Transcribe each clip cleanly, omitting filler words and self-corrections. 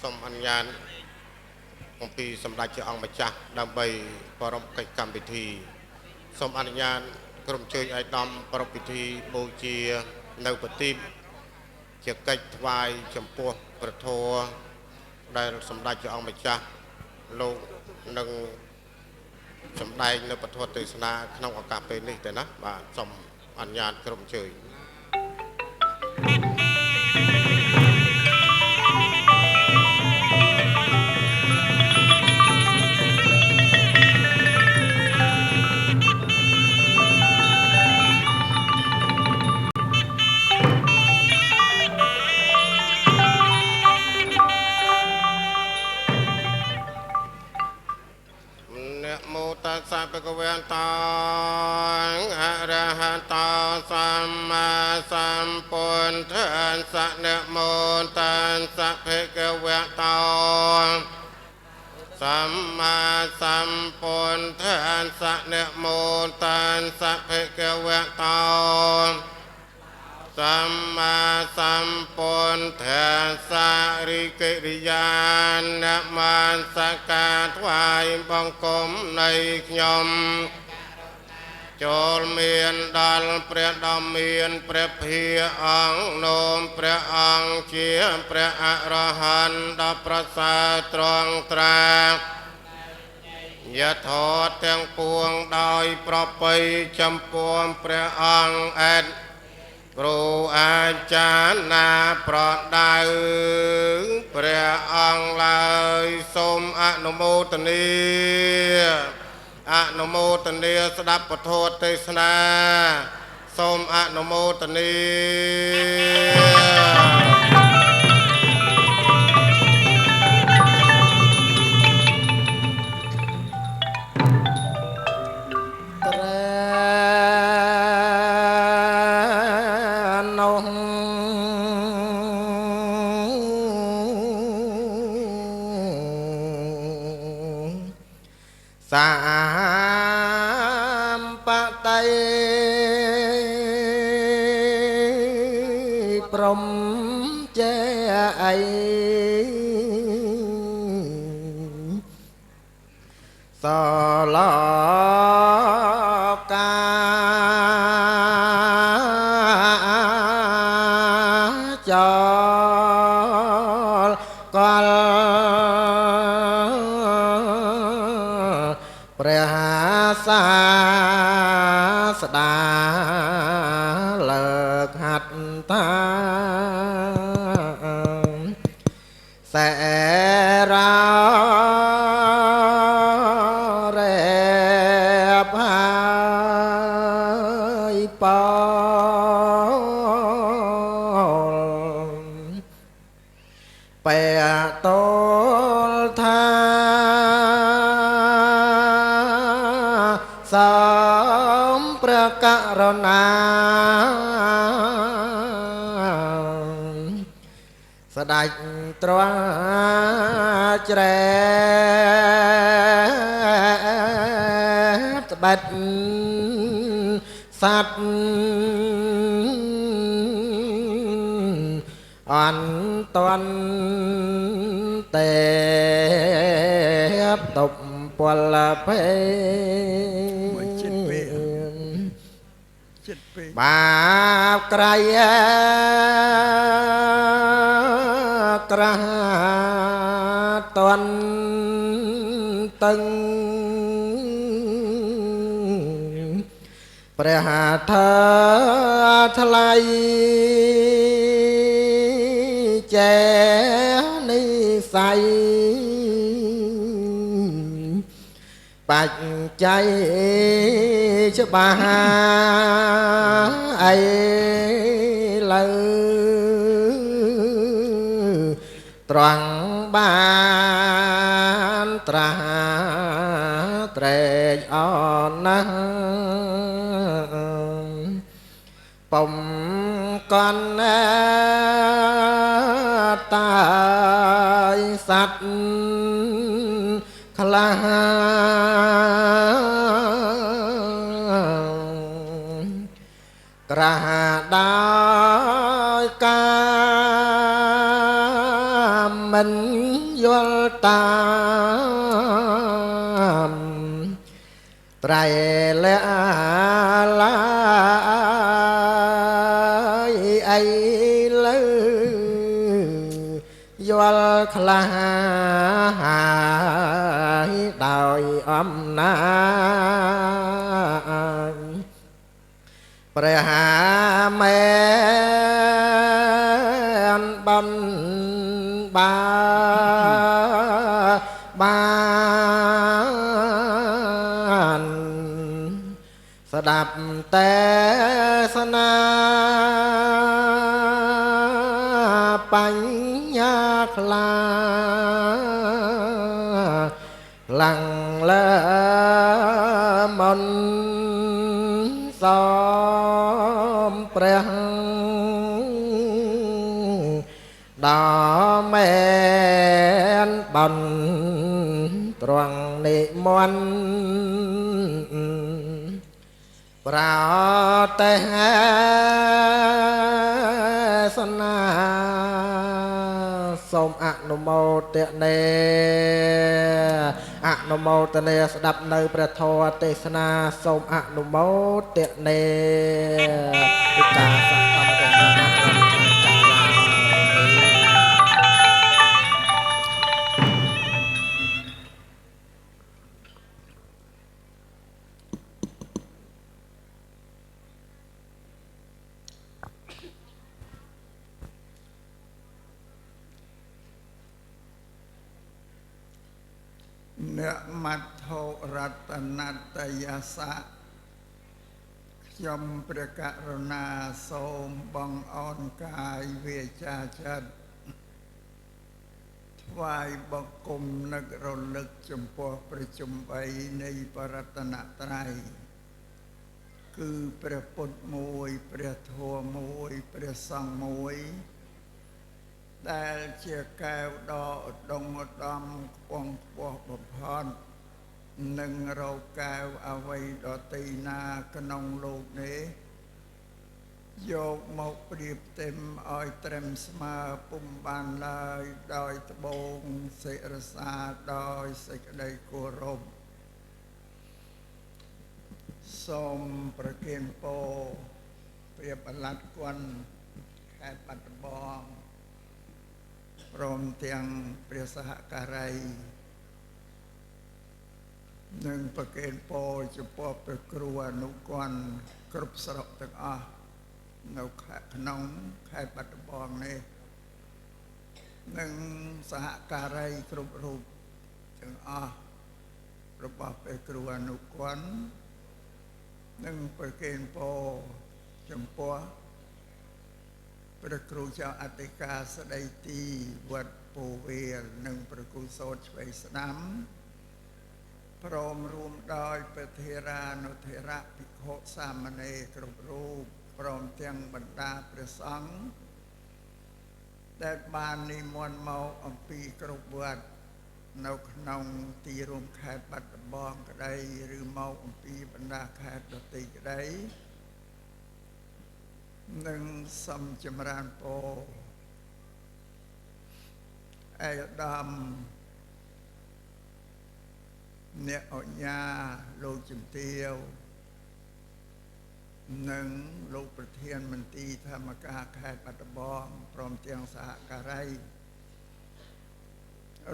សូមអនុញ្ញាតអំពីសម្ដេចជាអង្គម្ចាស់ដើម្បីប្រារព្ធកិច្ចកម្មវិធីសូមអនុញ្ញាតក្រុមជើញឲ្យដំប្រារព្ធពិធីបូជានៅប្រទីបជាកិច្ចថ្វាយចំពោះព្រះធម៌ដែលសម្ដេចជាអង្គម្ចាស់លោកនឹងសម្ដែងនៅពធទេសនាក្នុងឱកាសពេលនេះទេណាបាទសូមអនុញ្ញាតក្រុមជើញ នមោតស្សៈភគវតោអរហតោសម្មាសម្ពុទ្ធស្សៈនមោតស្សៈភគវតោសម្មាសម្ពុទ្ធស្សៈនមោតស្សៈភគវតោសម្មាសម្ពុទ្ធស្សៈរិកិរិយានមស្ការថ្វាយបង្គំនៃខ្ញុំចូលមានដល់ព្រះដ៏មានព្រះភិអង្គនោមព្រះអង្គជាព្រះអរហន្តដ៏ប្រសើរត្រង់ត្រាយថោទាំងពួងដោយប្រពៃចំពោះព្រះអង្គអេតគ្រូអាចារ្យណាប្រដៅព្រះអង្គឡើយសូមអនុមោទនាអនុមោទនាស្ដាប់ពធទេសនាសូមអនុមោទនា ត្រែនោះសាមបតីព្រំចេអីសឡកាចលកលព្រះសាស្តាលើកហត្តាសេរ៉រេបហើយបលបែតលថាសំព្រះករុណាស្ដេចទ្រង់ជ្រែបត្បិតសត្វអន្តន់ទេបតបពលភេ មួយចិត្តពេកចិត្តពេក បាបក្រៃក្រាតន់តឹងព្រះធថ្លៃចេនិស័យបច្ច័យច្បាស់អីលើត្រង់បានត្រាត្រេកអរណាស់បំកណ្ណាតាយសត្វខ្លះក្រាស់ដោយកាមិន យល់តាមត្រៃលក្ខឡាយអីលើយល់ខ្លះហើយដោយអំណាចព្រះមែនបំបាបានស្ដាប់តែសនាបញ្ញាខ្លាឡើងលើមន្តសំព្រះដ៏មែនបំត្រង់និមន្តប្រទេសនាសូមអនុមោទនាអនុមោទនាស្ដាប់នៅព្រះធម៌ទេសនាសូមអនុមោទនាវិកាសកម្មទេសនា អ្នកមត្ថុរតនតយសៈខ្ញុំព្រះករុណាសូមបងអនកាយវាចាចិត្តថ្វាយបង្គំនឹករលឹកចំពោះប្រជុំ3នៃបរតនត្រ័យគឺព្រះពុទ្ធមួយព្រះធម៌មួយព្រះសង្ឃមួយដែលជាកែវដ៏ឧត្តមឧត្តមខ្ពង់ខ្ពស់បំផុតនិងរកកែវអ្វីដទៃណាក្នុងលោកនេះយកមកប្រៀបទេមឲ្យត្រឹមស្មើពុំបានឡើយដោយត្បូងសិរសាដោយសេចក្តីគោរពសូមប្រគេនពរព្រះបល័តគុណខេត្តបាត់ដំបងព្រមទាំងព្រះសហការីនិងប្រគេនពរចំពោះព្រះគ្រូអនុគណគ្រប់ស្រុកទាំងអស់នៅក្នុងខេត្តបាត់ដំបងនេះនិងសហការីគ្រប់រូបទាំងអស់របស់ព្រះគ្រូអនុគណនិងប្រគេនពរចំពោះព្រះគ្រូចៅអធិការស្ដីទីវត្តពោវាលនិងព្រះគ្រូសោតឆ្វេងស្ដាំព្រមរួមដោយព្រះថេរានុថេរៈភិក្ខុសាមណេរគ្រប់រូបព្រមទាំងបណ្ដាព្រះសង្ឃដែលបាននិមន្តមកអំពីគ្រប់វត្តនៅក្នុងទីរួមខេត្តបាត់ដំបងក្តីឬមកអំពីបណ្ដាខេត្តដទៃក្តីនិងសូមចម្រើនពរឯកឧត្តមអ្នកអញ្ញាលោកជំទាវនិងលោកប្រធានមន្ទីរធម្មការខេត្តបាត់ដំបងព្រមទាំងសហការី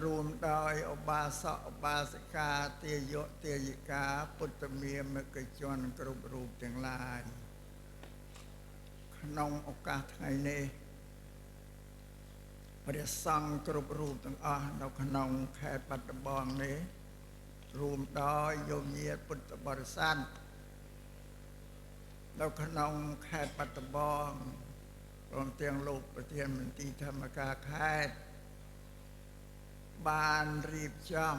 រួមដោយឧបាសកឧបាសិកាទាយកទាយិកាពុទ្ធមាមកជនគ្រប់រូបទាំងឡាយក្នុងឱកាសថ្ងៃនេះព្រះសង្ឃគ្រប់រូបទាំងអស់នៅក្នុងខេត្តបាត់ដំបងនេះរួមដោយយោមញាតិពុទ្ធបរិស័ទនៅក្នុងខេត្តបាត់ដំបងព្រមទាំងលោកប្រធានមន្ទីរធម្មការខេត្តបានរៀបចំ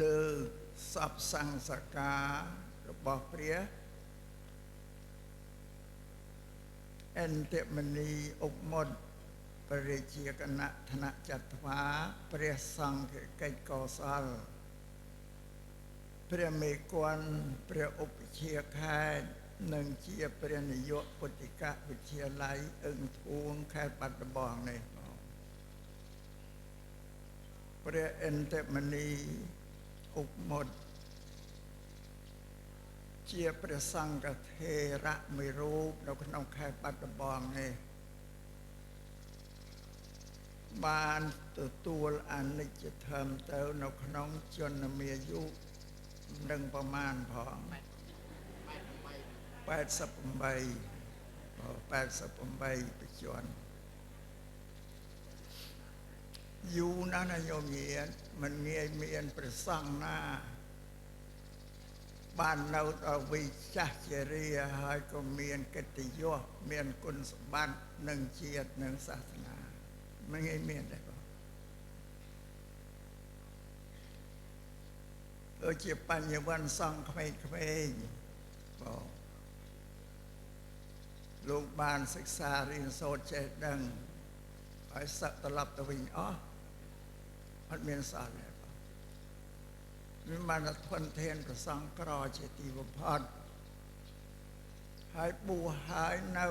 លើកសពសង្សការរបស់ព្រះអន្តមនីអុកមុតព្រះរាជាគណៈធនចត្វាព្រះសង្ឃកិច្ចកុសលព្រះមេគណព្រះឧបជាខេត្តនិងជាព្រះនាយកពុទ្ធិកវិទ្យាល័យអឹងធួងខេត្តបាត់ដំបងនេះ។ ព្រះឥន្ទមនីអុកមុតជាព្រះសង្ឃថេរៈមួយរូបនៅក្នុងខេត្តបាត់ដំបងនេះបានទទួលអនិច្ចធម៌ទៅនៅក្នុងជនមាយុនឹងប្រមាណផង88 88បច្ចុប្បន្នយូរណាស់ណាញោមញាតិមិនងាយមានព្រះសង្ឃណាបាននៅដល់វិចាស់ជារាហើយក៏មានកិត្តិយសមានគុណសម្បត្តិនិងជាតិនិងសាសនាមិនងាយមានទេបងដូចជាបញ្ញវន្តសង្ឃក្មេងៗបងលោកបានសិក្សារៀនសូត្រចេះដឹងហើយសឹកត្រឡប់ទៅវិញអស់អត់មានសល់ទេបងមានបានធនធានប្រសង់ក្រជាទីបំផុតហើយបួសហើយនៅ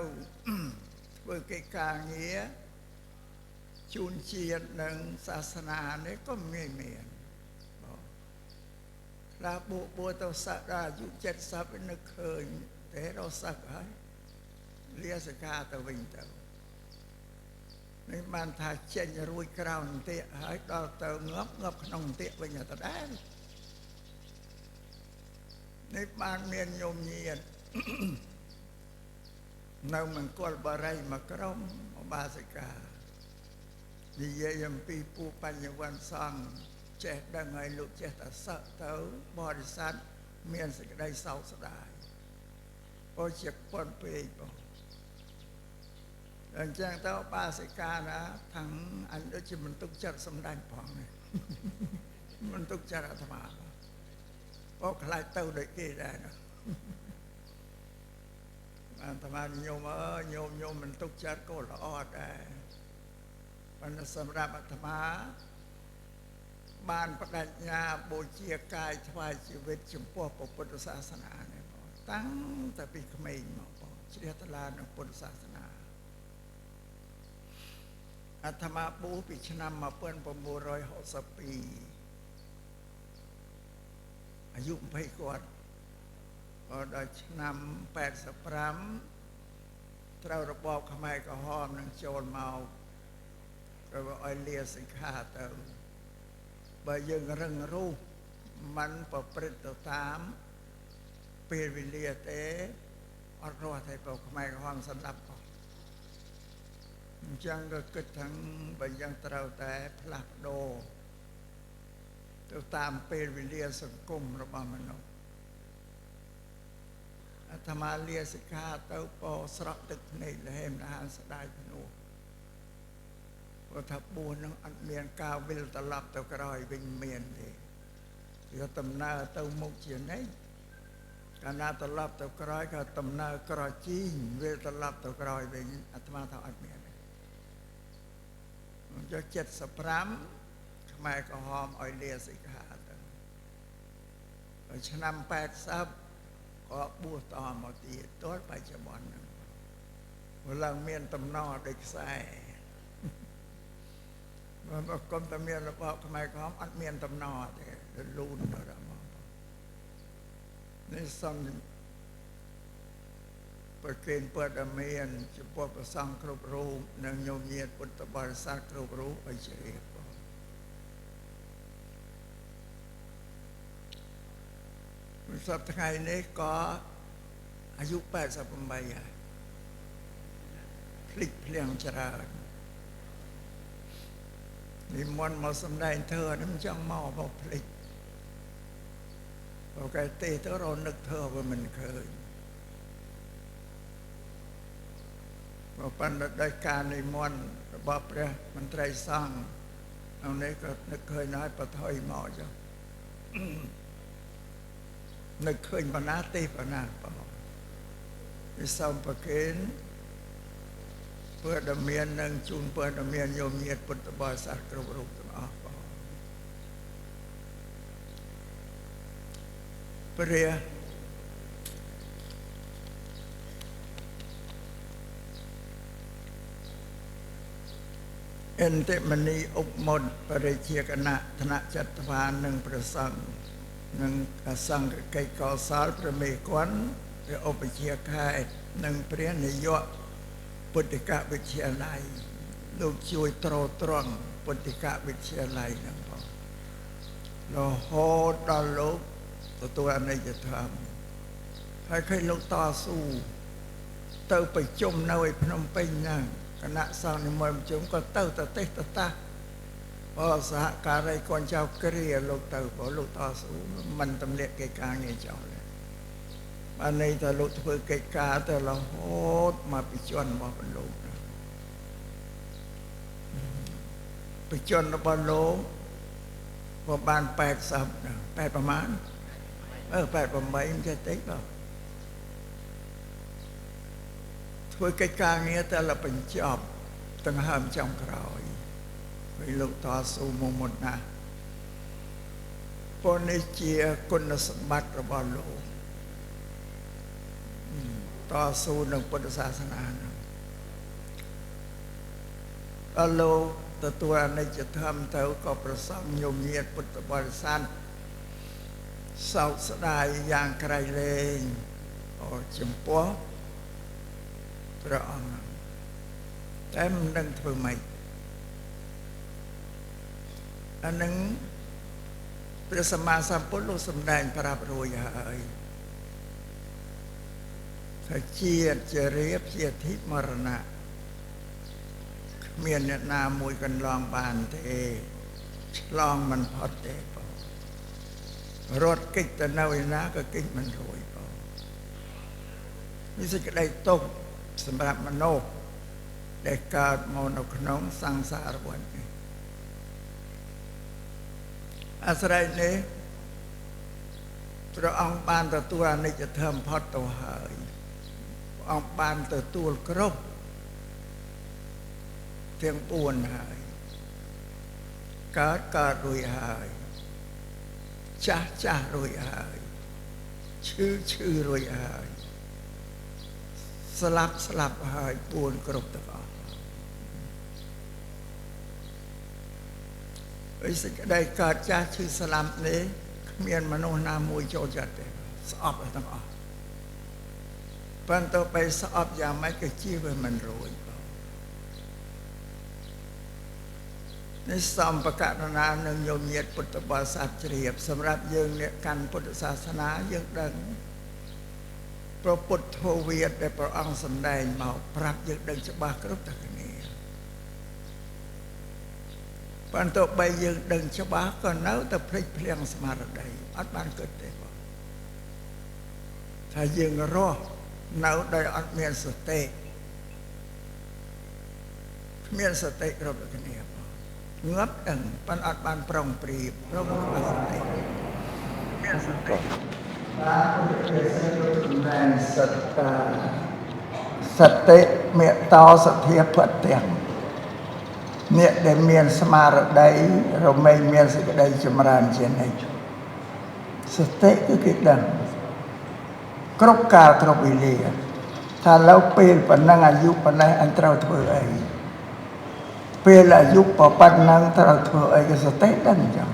ធ្វើកិច្ចការងារជូនជាតិនិងសាសនានេះក៏ងាយមានបងខ្លះបួសទៅសឹកដល់អាយុ70នឹកឃើញតែរកសឹកហើយលាសិក្ខាទៅវិញទៅនេះបានថាចេញរួចក្រៅអន្ទាក់ហើយដល់ទៅងាប់ក្នុងអន្ទាក់វិញដដែលនេះបានមានញោមញាតិនៅមង្គលបរិយមួយក្រុមឧបាសិកានិយាយអំពីពូបញ្ញវន្តសង្ឃចេះដឹងហើយលោកចេះតែសឹកទៅបរិស័ទមានសេចក្តីសោកស្ដាយអូជាប៉ុនពេកបងអញ្ចឹងទៅបាសិកាណាថាំងអញដូចជាមិនទុកចិត្តសម្ដេចផងនេះមិនទុកចិត្តអាត្មាបងខ្លាចទៅដូចគេដែរណាអាត្មាញោមអើយញោមមិនទុកចិត្តក៏ល្អដែរប៉ុន្តែសម្រាប់អាត្មាបានបដិញ្ញាបូជាកាយថ្វាយជីវិតចំពោះពុទ្ធសាសនានេះបងតាំងតែពីក្មេងមកបងជ្រះថ្លានឹងពុទ្ធសាសនាអាត្មាបួសពីឆ្នាំ1962អាយុ20គាត់ដល់ឆ្នាំ85ត្រូវរបបខ្មែរក្រហមនឹងចូលមកត្រូវឲ្យលាសិក្ខាទៅបើយើងរឹងរូសមិនប្រព្រឹត្តទៅតាមពេលវេលាទេអត់រស់ទេព្រោះខ្មែរក្រហមសម្លាប់អស់អញ្ចឹងក៏គិតថាបើយើងត្រូវតែផ្លាស់ប្ដូរទៅតាមពេលវេលាសង្គមរបស់មនុស្សអាត្មាលាសិក្ខាទៅពោស្រក់ទឹកភ្នែកលហេមលហានស្ដាយភ្នោះព្រោះថាបួសនឹងអត់មានការវិលត្រឡប់ទៅក្រោយវិញមានទេគឺដំណើរទៅមុខជានិច្ចកាលណាត្រឡប់ទៅក្រោយក៏ដំណើរក្រជីងវិលត្រឡប់ទៅក្រោយវិញអាត្មាថាអត់មានទេចុះ75ខ្មែរក្រហមឲ្យលាសិក្ខាទៅដល់ឆ្នាំ80ក៏បួសតមកទៀតទល់បច្ចុប្បន្នហ្នឹងឡើងមានតំណដូចខ្សែបើគុំតែមានរបបខ្មែរក្រហមអត់មានតំណទេលូនទៅដល់មកនេះសូមប្រគេនព័ត៌មានចំពោះព្រះសង្ឃគ្រប់រូបនិងញោមញាតិពុទ្ធបរិស័ទគ្រប់រូបឲ្យជ្រាបបងសប្តាហ៍ថ្ងៃនេះក៏អាយុ88ហើយភ្លេចភ្លាំងច្រើននិមន្តមកសម្ដែងធម៌នេះមិនចង់មកមកភ្លេចបើគេទេទៅរនឹកធម៌វាមិនឃើញបើប៉ុន្តែដោយការនិមន្តរបស់ព្រះមន្ត្រីសង្ឃក្នុងនេះក៏នឹកឃើញហើយបថុយមកចុះនឹកឃើញបណ្ណាទេបណ្ណាបងវិសូមប្រគេនព័ត៌មាននិងជូនព័ត៌មានញោមញាតិពុទ្ធបរិស័ទគ្រប់រូបទាំងអស់បងព្រះ អន្តិមនីឧបមុតបរិជាគណៈថ្នាក់ចត្វានិងព្រះសង្ឃនិងអសង្ឃកិច្ចកោសលព្រះមេគណព្រះឧបជាខេត្តនិងព្រះនាយកពុទ្ធិកវិទ្យាល័យលោកជួយទ្រទ្រង់ពុទ្ធិកវិទ្យាល័យហ្នឹងផងរហូតដល់លោកទទួលអនិច្ចធម៌ហើយឃើញលោកតស៊ូទៅប្រជុំនៅឯភ្នំពេញហ្នឹងគណៈសង្ឃនិមន្តប្រជុំក៏ទៅតទេសតតាបើសហការីកូនចៅគ្រាលោកទៅព្រោះលោកតស៊ូមិនទម្លាក់កិច្ចការងារចោលទេបានន័យថាលោកធ្វើកិច្ចការទៅរហូតមកពីជនរបស់លោកបច្ចុប្បន្នរបស់លោកក៏បាន80 8ប្រមាណ88មិនចេះតិចបងធ្វើកិច្ចការងារតែលបញ្ចប់ទាំងហើមចំក្រោយហើយលោកតស៊ូមុំមុនណាស់ប៉ុននេះជាគុណសម្បត្តិរបស់លោកតស៊ូនឹងពុទ្ធសាសនាហ្នឹងដល់លោកទទួលអនិច្ចធម៌ទៅក៏ប្រសងញោមញាតពុទ្ធបរិស័ទសោកស្ដាយយ៉ាងក្រៃលែងចំពោះព្រះអង្គតែមិនដឹងធ្វើម៉េចអានឹងព្រះសម្មាសម្ពុទ្ធលោកសម្ដែងប្រាប់រួចហើយថាជាតិជារាបជាធិមរណៈគ្មានអ្នកណាមួយកន្លងបានទេឆ្លងមិនផុតទេបងរត់គេចទៅនៅឯណាក៏គេចមិនរួចបងនេះសេចក្តីទុក្ខសម្រាប់មនុស្សដែលកើតមកនៅក្នុងសង្សារវដ្តនេះអាស្រ័យនេះព្រះអង្គបានទទួលអនិច្ចធម៌ផុតទៅហើយព្រះអង្គបានទទួលគ្រប់ទាំង4ហើយកើតកើតរួចហើយចាស់ចាស់រួចហើយឈឺឈឺរួចហើយស្លាប់ស្លាប់ហើយ4គ្រប់ទាំងអស់ហើយសេចក្តីកើតចាស់ឈឺស្លាប់នេះគ្មានមនុស្សណាមួយចូលចិត្តទេស្អប់ទាំងអស់ប៉ុន្តែទៅស្អប់យ៉ាងម៉េចក៏ជៀសវាមិនរួចនេះសំបកករណានឹងញោមញាតពុទ្ធបរិស័ទជ្រាបសម្រាប់យើងអ្នកកាន់ពុទ្ធសាសនាយើងដឹងព្រះពុទ្ធវាទដែលព្រះអង្គសម្ដែងមកប្រាប់យើងដឹងច្បាស់គ្រប់តែគ្នាប៉ុន្តែបីយើងដឹងច្បាស់ក៏នៅតែភ្លេចភ្លាំងស្មារតីអត់បានគិតទេបងថាយើងរស់នៅដោយអត់មានសតិគ្មានសតិគ្រប់តែគ្នាងាប់ដឹងប៉ុន្តែអត់បានប្រុងប្រៀបប្រុងអត់សតិមានសតិបាទពុទ្ធទេសនាសម្ដែងសត្តាសតិមេតោសធាភទាំងអ្នកដែលមានស្មារតីរមែងមានសេចក្តីចម្រើនជានិច្ចសតិគឺគេដឹងគ្រប់កាលគ្រប់វេលាថាឡូវពេលប៉ុណ្ណឹងអាយុប៉ុណ្ណេះអញត្រូវធ្វើអីពេលអាយុប៉ុណ្ណឹងត្រូវធ្វើអីគេសតិដឹងអញ្ចឹង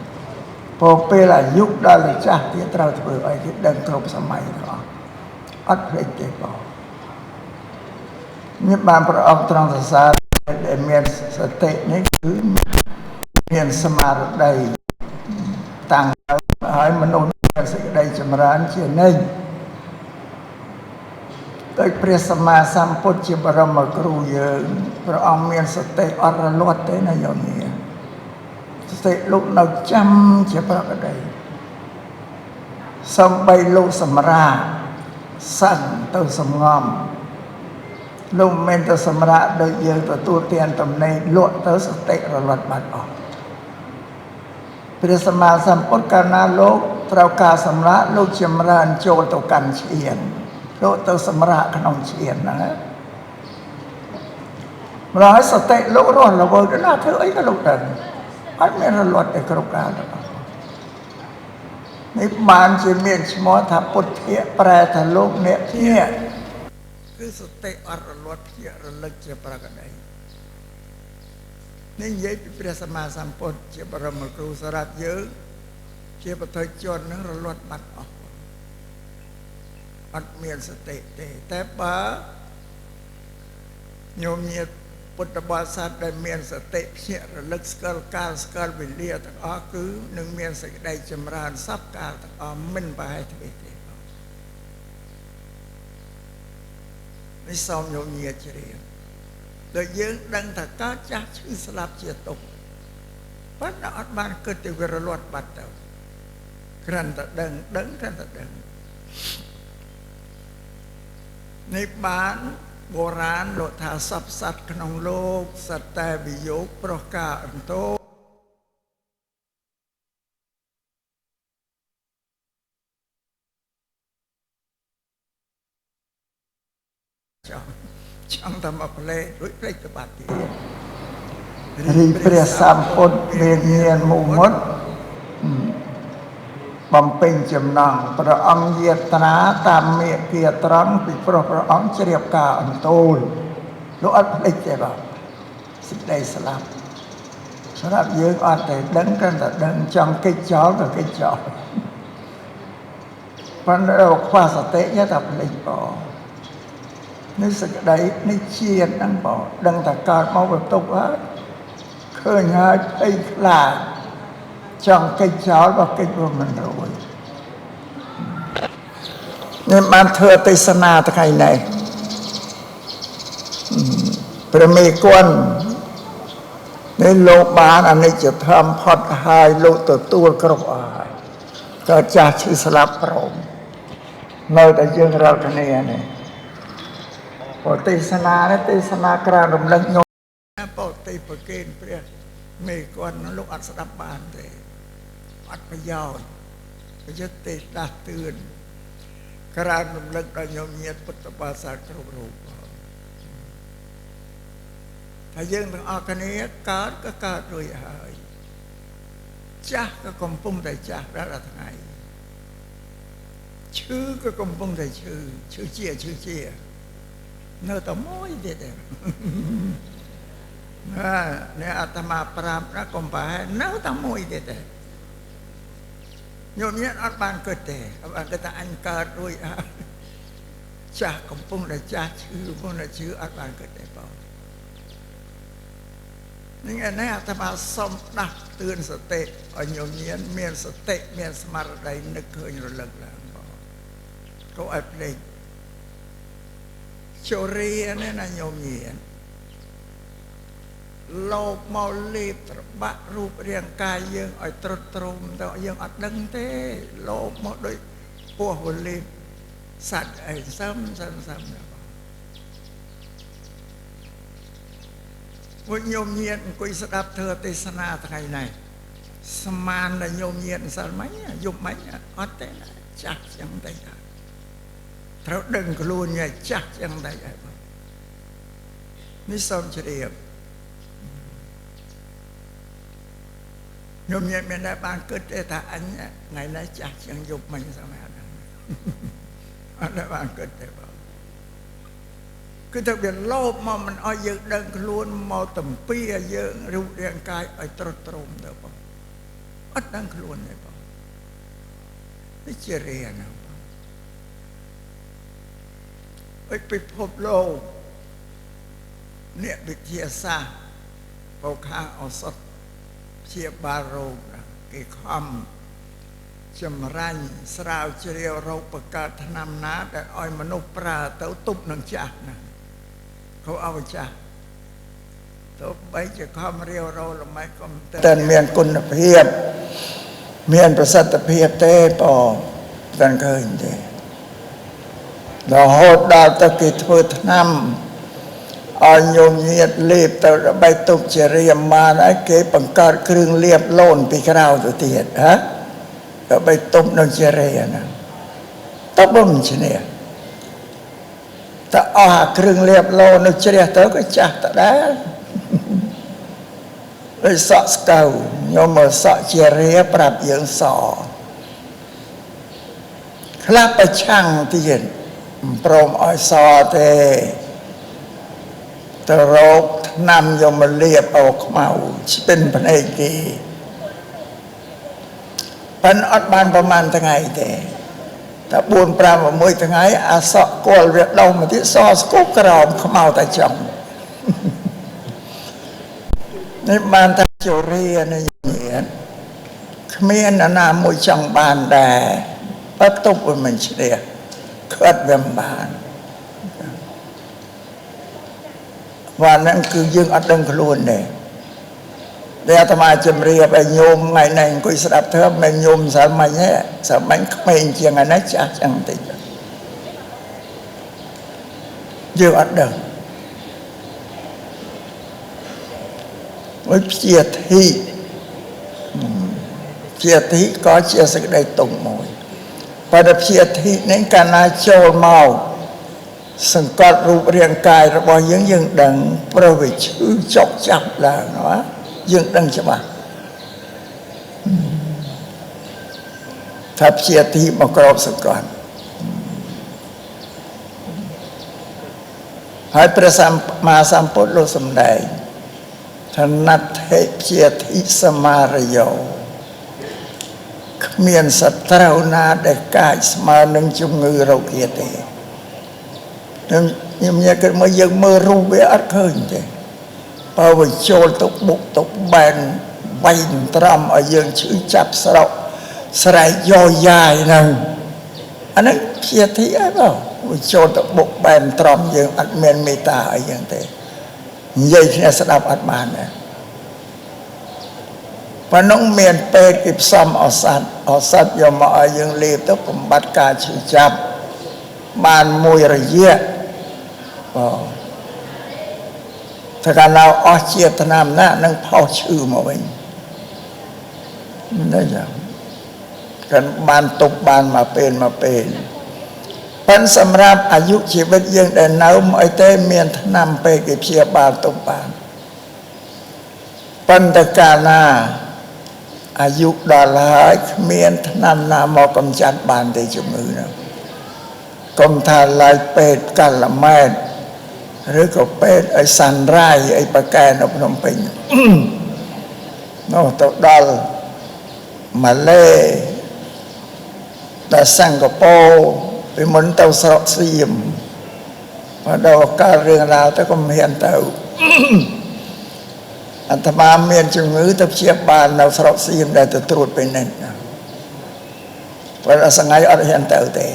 ព្រោះពេលអាយុដល់ចាស់ទៀតត្រូវធ្វើអីគេដឹងគ្រប់សម័យទាំងអស់អត់ភ្លេចទេបងនេះបានព្រះអង្គត្រង់សរសើរដែលមានសតិនេះគឺមានស្មារតីតាំងហើយមនុស្សមានសេចក្តីចម្រើនជានិច្ចដោយព្រះសម្មាសម្ពុទ្ធជាបរមគ្រូយើងព្រះអង្គមានសតិអត់រលត់ទេណាញោមញាសតិលោកនៅចាំជាប្រកដីសំបីលោកសម្រាកសឹងទៅសំងំលោកមិនទៅសម្រាកដូចយើងទទួលទានតំណែងលក់ទៅសតិរលត់បាត់អស់ព្រះសម្មាសម្ពុទ្ធកាលណាលោកត្រូវការសម្រាកលោកចម្រើនចូលទៅកាន់ឈានលោកទៅសម្រាកក្នុងឈានហ្នឹងម្ល៉េះសតិលោករស់ល្វើយណាធ្វើអីក៏លោកដឹងអត់មានរលត់ទេគ្រប់កាលទាំងអស់នេះបានជាមានឈ្មោះថាពុទ្ធៈប្រែថាលោកអ្នកភ្ញាក់គឺសតិអត់រលត់ភ្ញាក់រលឹកជាប្រកដី នេះនិយាយពីព្រះសម្មាសម្ពុទ្ធជាបរមគ្រូសម្រាប់យើងជាបុថុជននឹងរលត់បាត់អស់អត់មានសតិទេតែបើញោមញាតិពុទ្ធបរិស័ទដែលមានសតិភ្ញាក់រលឹកស្គាល់កាលស្គាល់វេលាទាំងអស់គឺនឹងមានសេចក្តីចម្រើនសពកាលទាំងអស់មិនប្រហែលទេនេះសូមញោមញាតិជ្រាបដែលយើងដឹងថាកើតចាស់ឈឺស្លាប់ជាទុក្ខប៉ុន្តែអត់បានគិតទៅវារលត់បាត់ទៅគ្រាន់តែដឹងដឹងគ្រាន់តែដឹងនេះបានបុរាណលោកថាសពសត្វក្នុងលោកសត្វតែវិយោគប្រុសការអន្តោចង់តែមកផ្លេរួចផ្លេចទៅបាត់ទៀតរីព្រះសម្ពុទ្ធមានញាណមុមុតបំពេញចំណងព្រះអង្គយាត្រាតាមមេគាត្រង់ពីព្រោះព្រះអង្គជ្រាបការអន្តូលលោកអត់ភ្លេចទេបាទសេចក្តីស្លាប់សម្រាប់យើងអត់ទេដឹងគ្រាន់តែដឹងចង់គេចចោលក៏គេចចោលប៉ុន្តែខ្វះសតិយថាភ្លេចបងនេះសេចក្តីនេះជាតិហ្នឹងបងដឹងតែកើតមកវាទុកហើយឃើញហើយភ័យខ្លាចចង់កិច្ចចោលបើកិច្ចវាមិនរួចនេះបានធ្វើទេសនាថ្ងៃនេះព្រះមេគុណនេះលោកបានអនិច្ចធម៌ផុតហើយលោកទទួលគ្រប់អស់ហើយកើតចាស់ឈឺស្លាប់ព្រមនៅតែយើងរាល់គ្នានេះបទេសនានេះទេសនាក្រានរំលឹកញោមបតិប្រគេនព្រះមេគុណលោកអត់ស្ដាប់បានទេអត់ប្រយោជន៍ប្រយុទ្ធទេដាស់តឿនក្រានរំលឹកដល់ញោមញាតិពុទ្ធបរិស័ទគ្រប់រូបថាយើងទាំងអស់គ្នាកើតក៏កើតរួចហើយចាស់ក៏កំពុងតែចាស់រាល់ថ្ងៃឈឺក៏កំពុងតែឈឺឈឺជាឈឺជានៅតែមួយទៀតទេណានេះអាត្មាប្រាប់ណាកុំប្រហែលនៅតែមួយទៀតទេញោមញាតិអត់បានគិតទេអត់បានគិតថាអញកើតរួចហើយចាស់កំពុងតែចាស់ឈឺកំពុងតែឈឺអត់បានគិតទេបងនេះឯនេះអាត្មាសុំដាស់តឿនសតិឲ្យញោមញាតិមានសតិមានស្មារតីនឹកឃើញរលឹកឡើងបងកុំឲ្យភ្លេចជរានេះណាញោមញាតិលោកមកលេបត្របាក់រូបរាងកាយយើងឲ្យត្រុតត្រោមទៅយើងអត់ដឹងទេលោកមកដូចពោះវលេបសត្វអីសឹមសឹមសឹមណាបងពួកញោមញាតិអង្គុយស្ដាប់ធ្វើទេសនាថ្ងៃនេះស្មានតែញោមញាតិសិលមិញយប់មិញអត់ទេចាស់ចឹងតែត្រូវដឹងខ្លួនចាស់ចឹងតែបងនេះសូមជ្រាបញោមញាតិមានតែបានគិតទេថាអញថ្ងៃនេះចាស់ជាងយប់មិញសម័យហ្នឹងអត់បានគិតទេបងគឺទៅវាលោភមកមិនឲ្យយើងដឹងខ្លួនមកតំពីឲ្យយើងរូបរាងកាយឲ្យត្រុតត្រោមទៅបងអត់ដឹងខ្លួនទេបងនេះជារាណាបងអុយពិភពលោកអ្នកវិទ្យាសាស្ត្របោខាងឱសថព្យាបាលរោគគេខំចម្រាញ់ស្រាវជ្រាវរោគបង្កើតថ្នាំណាដែលឲ្យមនុស្សប្រើទៅទប់នឹងចាស់ណាเขาเอาចាស់ទៅបីជាខំរាវរោល្មែកុំតែមានគុណភាពមានប្រសិទ្ធភាពទេបងតែឃើញទេរហូតដល់ទៅគេធ្វើថ្នាំឲ្យញោមញាតិលេបទៅដើម្បីទប់ជារាមបានហើយគេបង្កើតគ្រឿងលាបលូនពីក្រៅទៅទៀតហ៎ដើម្បីទប់នឹងជារាណាតបមិនឈ្នះតែអស់អាគ្រឿងលាបលូននៅជ្រះទៅក៏ចាស់តដែរដូចសក់ស្កៅញោមមកសក់ជារាប្រាប់យើងសខ្លះប្រឆាំងទៀតមិនព្រមឲ្យសទេ ទៅរកថ្នាំយកមកលាបឲ្យខ្មៅស្ពិនភ្នែកគេប៉ិនអត់បានប្រហែលថ្ងៃទេតែ4 5 6ថ្ងៃអាសក់គល់វាដុះមកទៀតសស្គប់ក្រោមខ្មៅតែចង់នេះបានតែជរានេះញាតគ្មាននរណាមួយចង់បានដែរបើទប់វាមិនឈ្នះខិតវាមិនបានវ៉ាហ្នឹងគឺយើងអត់ដឹងខ្លួនទេដែលអាត្មាជម្រាបឲ្យញោមថ្ងៃនេះអង្គុយស្ដាប់ធម៌មិនញោមសាមញ្ញទេសាមញ្ញក្មេងជាងថ្ងៃនេះចាស់ជាងតិចយើងអត់ដឹងមួយជាធិជាធិក៏ជាសេចក្តីទុកមួយបើតែជាធិនេះកាលណាចូលមកសង្កត់រូបរាងកាយរបស់យើងយើងដឹងព្រោះវាឈឺចុកចាប់ឡើងណាយើងដឹងច្បាស់ថាជាធិមកក្របសង្កត់ហើយព្រះសម្មាសម្ពុទ្ធលោកសម្ដែងថាណដ្ឋិជាធិសមារយោគ្មានសត្រូវណាដែលកាចស្មើនឹងជំងឺរោគាទេខ្ញុំញ៉ែគិតមកយើងមើលរូបវាអត់ឃើញទេបើវាចូលទៅបុកទៅបែនវៃត្រំឲ្យយើងឈឺចាប់ស្រោកស្រែកយោយ៉ាយហ្នឹងអាហ្នឹងជាធិអីបងវាចូលទៅបុកបែនត្រំយើងអត់មានមេត្តាឲ្យយើងទេនិយាយគ្នាស្ដាប់អត់បានទេប៉ុណ្ណឹងមានពេទ្យគេផ្សំឱសថឱសថយកមកឲ្យយើងលេបទៅបំបត្តិការឈឺចាប់បានមួយរយៈបងតែកាលណាអស់ជាតិថ្នាំណានឹងផុសឈឺមកវិញនេះចឹងកាន់បានទប់បានមកពេលមកពេលប៉ុន្តែសម្រាប់អាយុជីវិតយើងដែលនៅមកអីទេមានថ្នាំពេទ្យគេព្យាបាលទប់បានប៉ុន្តែកាលណាអាយុដល់ហើយគ្មានថ្នាំណាមកកម្ចាត់បានទេជំងឺនោះកុំថាឡើយពេទ្យកាល់ម៉ែតឬក៏ពេទ្យឲ្យសាន់រាយអីប្រកែនៅភ្នំពេញនោះទៅដល់ម៉ាឡេដល់សិង្ហបុរីពីមុនទៅស្រុកសៀមមកដល់កើតរឿងរ៉ាវទៅក៏មិនហ៊ានទៅអាត្មាមានជំងឺទៅព្យាបាលនៅស្រុកសៀមដែលទៅត្រួតពិនិត្យព្រោះសងៃអត់ហ៊ានទៅទេ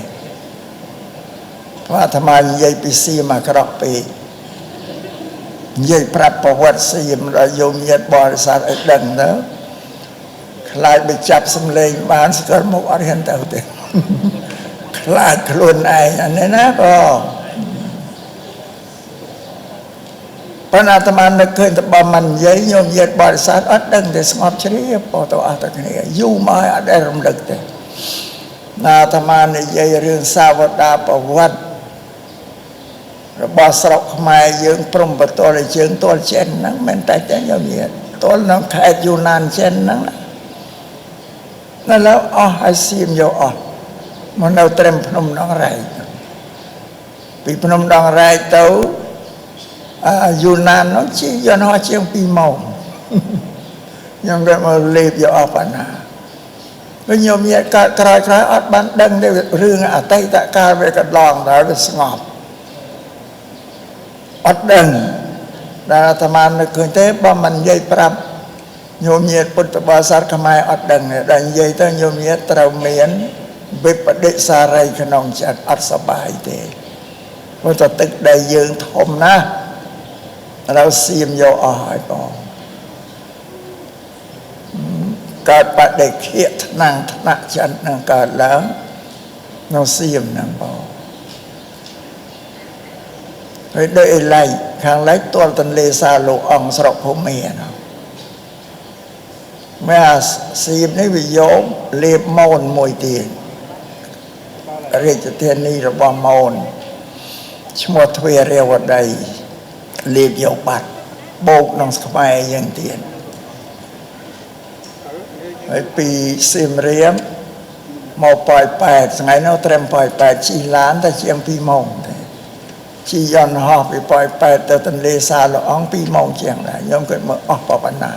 ព្រោះអាត្មានិយាយពីសៀមអាក្រក់ពេកនិយាយប្រាប់ប្រវត្តិសៀមដល់យោមញាតិបរិស័ទឲ្យដឹងទៅខ្លាចไปចាប់សំលេងបានស្គាល់មុខអត់ហ៊ានទៅទេខ្លាចខ្លួនឯងអានេះណាបងប៉ុន្តែអាត្មានឹកឃើញតបើមិននិយាយញោមញាតិបរិស័ទអត់ដឹងទេស្ងប់ជ្រាបទៅអស់តែគ្នាយូរមកហើយអត់ដែលរំលឹកទេណាអាត្មានិយាយរឿងសាវតាប្រវត្តិរបស់ស្រុកខ្មែរយើងព្រំបទលជើងទល់ចិនហ្នឹងមិនតែតែញោមញាតិទល់នៅខេត្តយូណានចិនហ្នឹងណាឥឡូវអស់ហើយសៀមយកអស់មកនៅត្រឹមភ្នំដងរែកពីភ្នំដងរែកទៅយូណាននោះជិះយន្តហោះជាង2ម៉ោងខ្ញុំគេមកលេបយកអស់បណ្ណាវិញញោមញាតិកើតក្រោយក្រោយអត់បានដឹងទេរឿងអតីតកាលវាកន្លងដល់វាស្ងប់អត់ដឹងដែលអាត្មានឹកឃើញទេបើមិននិយាយប្រាប់ញោមញាតិពុទ្ធបរិស័ទខ្មែរអត់ដឹងទេដល់និយាយទៅញោមញាតិត្រូវមានវិបដិសារីក្នុងចិត្តអត់សប្បាយទេព្រោះតែទឹកដីយើងធំណាស់เราសៀមយកអស់ហើយបងកើតបដិខៈថ្នាំងថ្នាក់ចិត្តនឹងកើតឡើងនៅសៀមហ្នឹងបងហើយដូចអីឡៃខាងឡៃទាល់ទន្លេសាលោកអង្គស្រុកភូមិណាមែសៀមនេះវាយកលេបមោនមួយទៀតរាជធានីរបស់មោនឈ្មោះទ្វារាវតីលេបយកបាត់បោកក្នុងខ្មែរយ៉ាងទៀតហើយពីសៀមរាបមកប៉ោយប៉ែតថ្ងៃនោះត្រឹមប៉ោយប៉ែតជិះឡានតែជាង2ម៉ោងទេ ជិះយន្តហោះពីប៉ោយប៉ែតទៅទន្លេសាលអង2ម៉ោងជាងដែរខ្ញុំគិតមើលអស់ប៉ុណ្ណា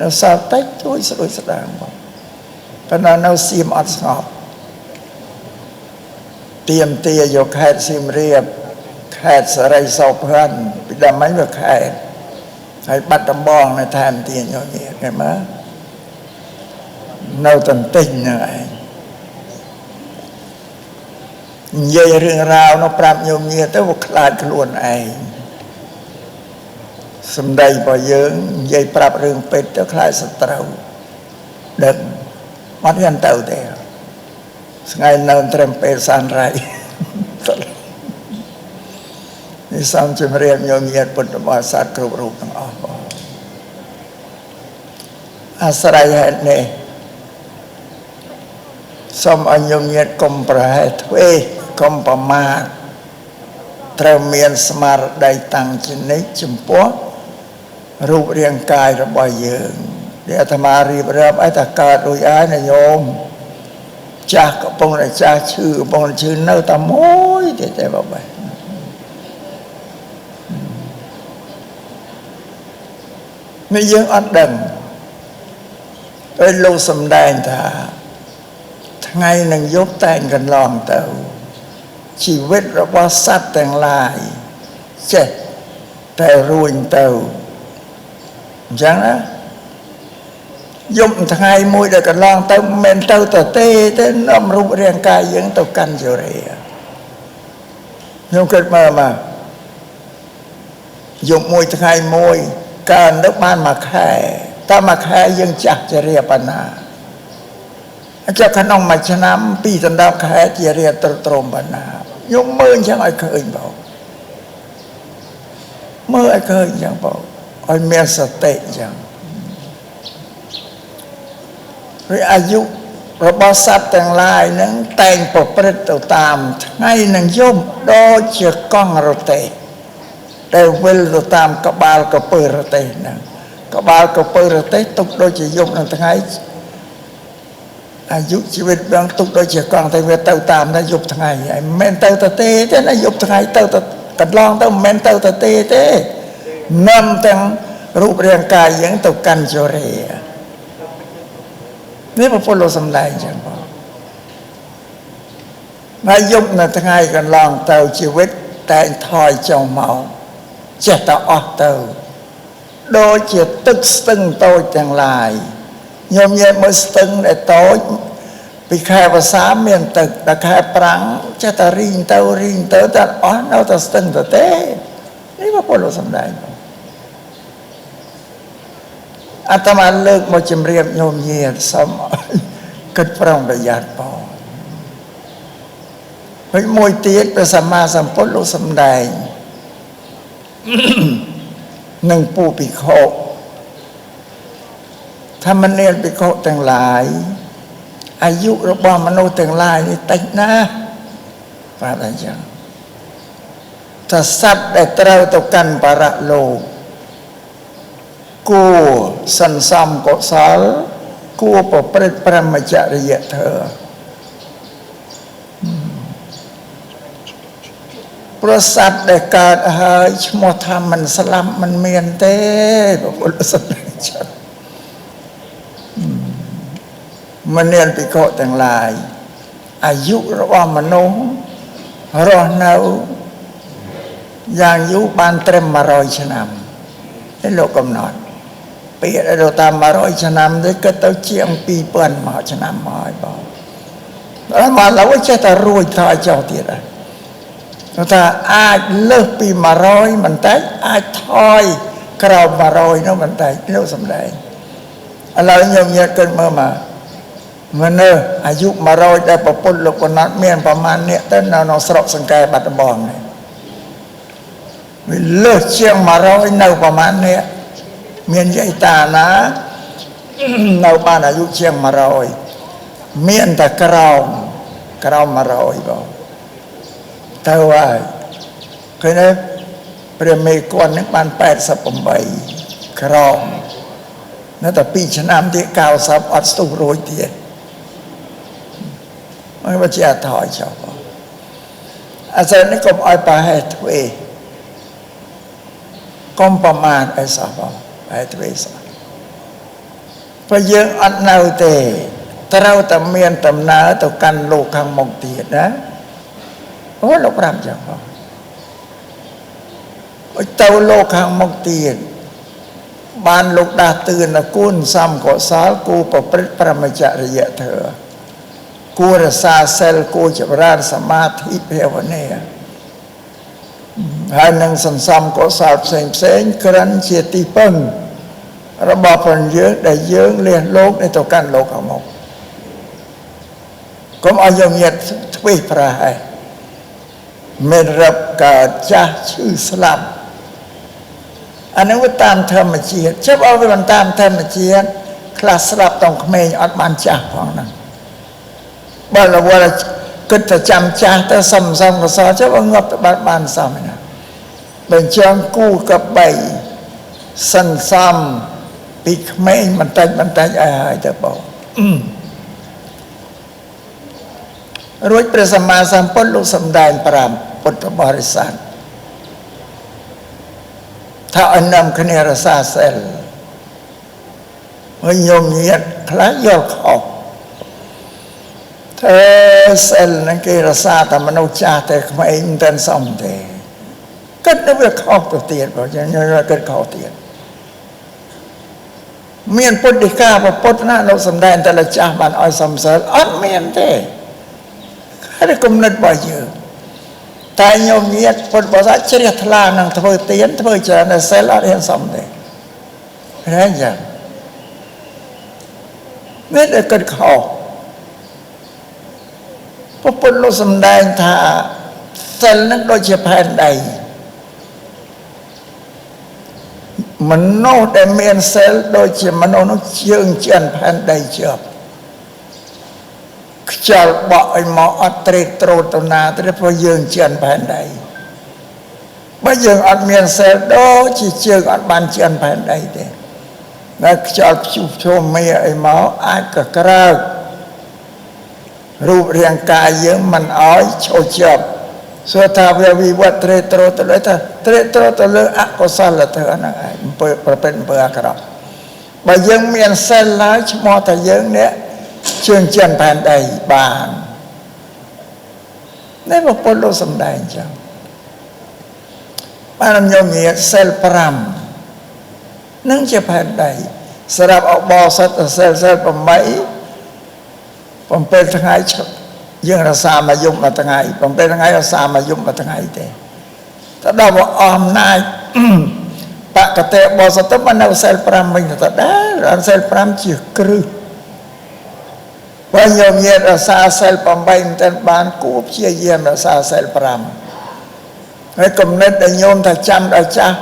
នៅសល់តិចតួចស្រួយស្ដាងបងប៉ុន្តែនៅសៀមអត់ស្ងប់ទៀមទាយកខេត្តសៀមរាបខេត្តសរីសោភ័ណ្ឌពីដើមមិញវាខេត្តហើយបាត់ដំបងនៅថែមទៀតញញគេមើលនៅតន្ទិញហ្នឹងឯងនិយាយរឿងរ៉ាវនោះប្រាប់ញោមញាទៅវាខ្លាចខ្លួនឯងសម្ដីរបស់យើងនិយាយប្រាប់រឿងពេទ្យទៅខ្លាចសត្រូវដឹងអត់ហ៊ានទៅទេថ្ងៃនៅត្រឹមពេលសានរៃនេះសូមជម្រាបញោមញាតិពុទ្ធបរិស័ទគ្រប់រូបទាំងអស់បងអាស្រ័យហេតុនេះសូមឲ្យញោមញាតិកុំប្រហែសទ្វេកុំប្រមាទត្រូវមានស្មារតីតាំងជានិច្ចចំពោះរូបរាងកាយរបស់យើងដែលអាត្មារៀបរាប់ឲ្យតែកើតរួចហើយណាញោមចាស់កំពុងតែចាស់ឈឺកំពុងតែឈឺនៅតែមួយទេតែបបនេះយើងអត់ដឹងពេលលោកសំដែងថាថ្ងៃនឹងយប់តែងកន្លងទៅជីវិតរបស់សត្វទាំងឡាយចេះតែរួញទៅអញ្ចឹងណាយប់ថ្ងៃមួយដែលកន្លងទៅមិនទៅទៅទេទេនាំរូបរាងកាយយើងទៅកាន់ជរាខ្ញុំគិតមើលមកយប់មួយថ្ងៃមួយកើនទៅបានមួយខែតើមួយខែយើងចាស់ជរាប៉ុណ្ណាអញ្ចឹងក្នុងមួយឆ្នាំពីរដណ្ដប់ខែជារាត្រត្រមប៉ុណ្ណាខ្ញុំមើលអញ្ចឹងឲ្យឃើញបងមើលឲ្យឃើញអញ្ចឹងបងឲ្យមានសតិអញ្ចឹងឬអាយុរបស់សត្វទាំងឡាយហ្នឹងតែងប្រព្រឹត្តទៅតាមថ្ងៃនឹងយប់ដូចជាកង់រទេះដែលវិលទៅតាមក្បាលកពើរទេះហ្នឹងក្បាលកពើរទេះទុកដូចជាយប់នឹងថ្ងៃអាយុជីវិតបងទុកដូចជាកង់តែវាទៅតាមតែយប់ថ្ងៃហើយមិនមែនទៅទៅទេទេណាយប់ថ្ងៃទៅទៅកន្លងទៅមិនមែនទៅទៅទេទេនាំទាំងរូបរាងកាយយើងទៅកាន់ជរានេះព្រះពុទ្ធលោកសំដែងចឹងបងហើយយប់នៅថ្ងៃកន្លងទៅជីវិតតែងថយចុះមកចេះតែអស់ទៅដូចជាទឹកស្ទឹងតូចទាំងឡាយញោមញែកមើលស្ទឹងដែលតូចពីខែវស្សាមានទឹកដល់ខែប្រាំងចេះតែរីងទៅរីងទៅតែអស់នៅតែស្ទឹងទៅទេនេះព្រះពុទ្ធលោកសំដែងអាត្មាលើកមកជម្រាបញោមញាតិសូមគិតប្រុងប្រយ័ត្នបងហើយមួយទៀតព្រះសម្មាសម្ពុទ្ធលោកសំដែងនឹងពូភិក្ខុធម្មនាលភិក្ខុទាំងឡាយអាយុរបស់មនុស្សទាំងឡាយនេះតិចណាស់បាទអញ្ចឹងតែសត្វដែលត្រូវទៅកាន់បរលោកគួរសន្សំកុសលគួរប្រព្រឹត្តព្រហ្មចរិយធម៌ព្រោះសត្វដែលកើតហើយឈ្មោះថាមិនស្លាប់មិនមានទេព្រះពុទ្ធសម្ដែងចឹងមនាលភិក្ខុទាំងឡាយអាយុរបស់មនុស្សរស់នៅយ៉ាងយូរបានត្រឹម100ឆ្នាំនេះលោកកំណត់ពាក្យដែលតាម100ឆ្នាំនេះគិតទៅជាង2000មកឆ្នាំមកហើយបងដល់មកឡើយចេះតែរួចថយចុះទៀតហើយថាអាចលើសពី100មិនតិចអាចថយក្រោម100នោះមិនតិចលោកសំដែងឥឡូវខ្ញុំញាតិគិតមើលមកមនុស្សអាយុ100ដែលប្រពន្ធលោកកំណត់មានប្រមាណអ្នកទៅនៅក្នុងស្រុកសង្កែបាត់ដំបងនេះវាលើសជាង100នៅប្រមាណអ្នកមានយាយតាណានៅបានអាយុជាង100មានតែក្រោម100បងទៅហើយឃើញទេព្រះមេគុណនឹងបាន88ក្រោមនៅតែ2ឆ្នាំទៀត90អត់ស្ទុះរួចទៀតមកជាថយចុះបង អាសិលនេះកុំឲ្យប្រហែសទ្វេកុំប្រមាថអីសោះបងប្រហែសទ្វេសោះព្រោះយើងអត់នៅទេត្រូវតែមានដំណើរទៅកាន់លោកខាងមុខទៀតណាអូលោកប្រាប់ចឹងបងទៅលោកខាងមុខទៀតបានលោកដាស់តឿនគុណសំកុសលគូប្រព្រឹត្តព្រហ្មចរិយធម៌គួររក្សាសិលគួរចម្រើនសមាធិភាវនាហើយនឹងសន្សំកុសលផ្សេងផ្សេងក្រិនជាទីពឹងរបស់ព្រះយើងដែលយើងលះលោកនេះទៅកាន់លោកខាងមុខកុំឲ្យយើងញាត់ធ្វេសប្រហែសមានរឹបកើតចាស់ឈឺស្លាប់អានឹងវាតាមធម្មជាតិចាប់ឲ្យវាតាមធម្មជាតិខ្លះស្លាប់តងក្មេងអត់បានចាស់ផងហ្នឹងបើរវល់គិតតែចាំចាស់ទៅសំសំកសលចាប់ឲ្យងាប់ទៅបានបានសំណាបើចឹងគូកបីសន្សំពីក្មេងបន្តិចបន្តិចឲ្យហើយទៅបងរួចព្រះសម្មាសម្ពុទ្ធលោកសម្ដែង5ពុទ្ធបរិស័ទថាឲ្យនាំគ្នារក្សាសិលហើយញោមញាតខ្លះយល់ខុសទេសិលនឹងគេរក្សាតែមនុស្សចាស់តែក្មេងមិនទាន់សមទេគិតទៅវាខុសទៅទៀតបើចឹងគិតខុសទៀតមានពុទ្ធដីកាពុទ្ធណាលោកសម្ដែងតែលចាស់បានឲ្យសមសិលអត់មានទេហើយគំនិតរបស់យើងតែញោមញាតពុទ្ធបរិស័ទជ្រះថ្លានឹងធ្វើទានធ្វើច្រើនតែសិលអត់ហ៊ានសមទេឃើញចឹងមានតែគិតខុសពុទ្ធលោកសម្ដែងថាសិលនឹងដូចជាផែនដីមនុស្សដែលមានសិលដូចជាមនុស្សនោះជើងជិនផែនដីជាប់ខ្យល់បក់ឲ្យមកអត់ត្រេកត្រោតទៅណាទេព្រោះយើងជិនផែនដីបើយើងអត់មានសិលដូចជាជើងអត់បានជិនផែនដីទេតែខ្យល់ព្យុះជុំមេអីមកអាចកក្រើករូបរាងកាយយើងមិនឲ្យឈោជាប់សួរថាវាវិវត្តត្រេកត្រោតទៅលើថាត្រេកត្រោតទៅលើអកុសលធម៌ហ្នឹងឯងអំពើប្រព្រឹត្តអំពើអាក្រក់បើយើងមានសិលហើយឈ្មោះថាយើងអ្នកជើងជិនផែនដីបាននេះពុទ្ធលោកសម្ដែងចឹងបានញោមញាតសិល5នឹងជាផែនដីសម្រាប់អបសិទ្ធសិលសិល8 7ថ្ងៃយើងរក្សាមួយយប់មួយថ្ងៃ7ថ្ងៃរក្សាមួយយប់មួយថ្ងៃទេទៅដល់អស់អំណាចបកតិបោសតមិននៅសិល5វិញទៅដែរសិល5ជាគ្រឹះបើញោមញាតរក្សាសិល8មិនទាន់បានគួរព្យាយាមរក្សាសិល5ហើយគំនិតដែលញោមថាចាំដល់ចាស់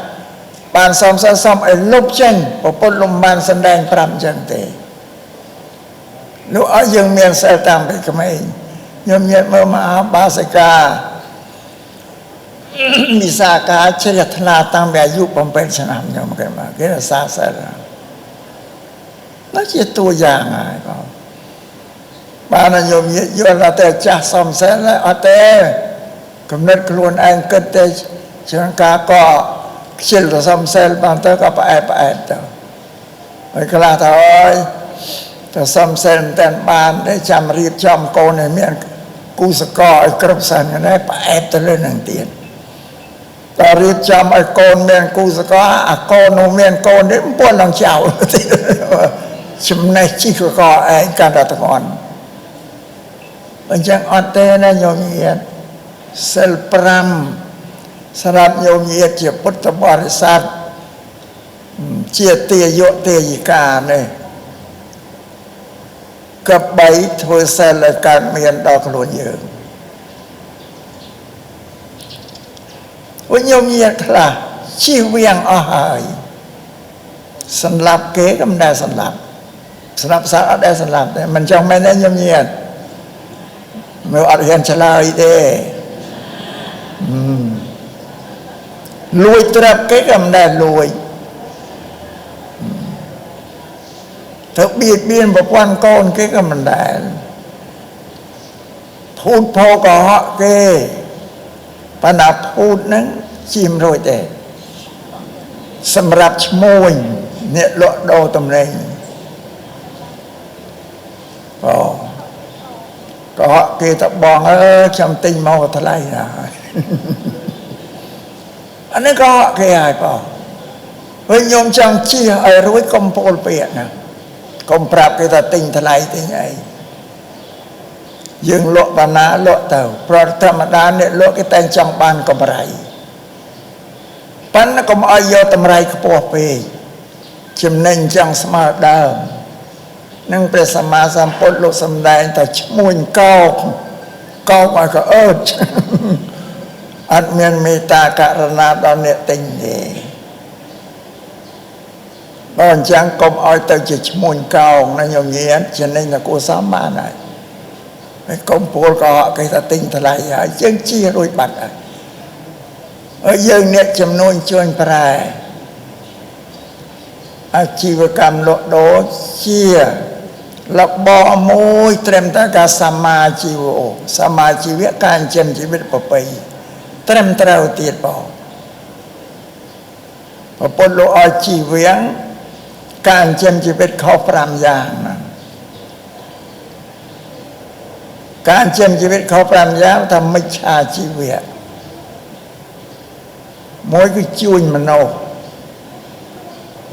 បានសំសិលសំឲ្យលុបចេញពុទ្ធលំបានសម្ដែង5ចឹងទេលោកឲ្យយើងមានសិលតាំងពីក្មេងញោមញាតមើលមហាបាសិកាវិសាកាជ្រះថ្លាតាំងពីអាយុ7ឆ្នាំញោមគេមកគេរក្សាសិលនោះជាតួយ៉ាងហើយបងបានញោមញាតយល់តែចាស់សំសិលអត់ទេគំនិតខ្លួនឯងគិតតែជាងការក៏ខ្ជិលទៅសំសិលបានទៅក៏ផ្អែកផ្អែកទៅហើយខ្លះថាអើយទៅសំសិលមិនតែបានទេចាំរៀបចំកូនឲ្យមានគូសកលឲ្យគ្រប់សិននេះផ្អែកទៅលើនឹងទៀតតើរៀបចំឲ្យកូនមានគូសកលអាកូននោះមានកូននេះពុននឹងចៅចំណេះជីកកឯងកាន់តែធ្ងន់អញ្ចឹងអត់ទេណាញោមញាតសិល5សម្រាប់ញោមញាតជាពុទ្ធបរិស័ទជាទាយកទាយិកានេះកបីធ្វើសិលឲ្យកើតមានដល់ខ្លួនយើងវិញញោមញាតខ្លះជិះវៀងអស់ហើយសម្លាប់គេក៏មិនដែលសម្លាប់សម្លាប់សត្វអត់ដែលសម្លាប់ទេមិនចង់មែនទេញោមញាតមើលអត់ហ៊ានឆ្លើយទេលួចត្រាប់គេក៏មិនដែលលួចទៅបៀតបៀនប្រពន្ធកូនគេក៏មិនដែលភូតផកុហកគេ ប៉ុន្តែភូតហ្នឹងជៀមរួចទេសម្រាប់ឈ្មួញអ្នកលក់ដូរតំណែងអូក៏គេតបងអើខ្ញុំទិញមកថ្លៃណាអានេះក៏គេហើយបងវិញញោមចង់ជិះឲ្យរួចកុំពោលពាក្យណាកុំប្រាប់គេថាទិញថ្លៃទិញអីយើងលក់បាណាលក់ទៅព្រោះធម្មតាអ្នកលក់គេតែងចង់បានកម្រៃប៉ុន្តែកុំឲ្យយកតម្លៃខ្ពស់ពេកចំណេញចង់ស្មើដើមនឹងព្រះសម្មាសម្ពុទ្ធលោកសម្ដែងតែឈ្មួញកោកកោកឲ្យក៏អើតអត់មានមេត្តាករុណាដល់អ្នកទិញទេបើអញ្ចឹងកុំឲ្យទៅជាឈ្មួញកោងណាញោមញាតចំណេញតែគួរសមបានហើយហើយកុំពោលក៏គេថាទិញថ្លៃហើយយើងជិះរួចបាត់ហើយហើយយើងអ្នកចំនួនជួញប្រែអាជីវកម្មលក់ដូរជារបរមួយត្រឹមតែការសមាជីវោសមាជីវៈការចិញ្ចឹមជីវិតប្រពៃត្រឹមត្រូវទៀតបងប្រពន្ធលោកឲ្យជីវៈការចិញ្ចឹមជីវិតខុស5យ៉ាងណាការចិញ្ចឹមជីវិតខុស5យ៉ាងថាមិច្ឆាជីវៈមួយគឺជួញមនុស្ស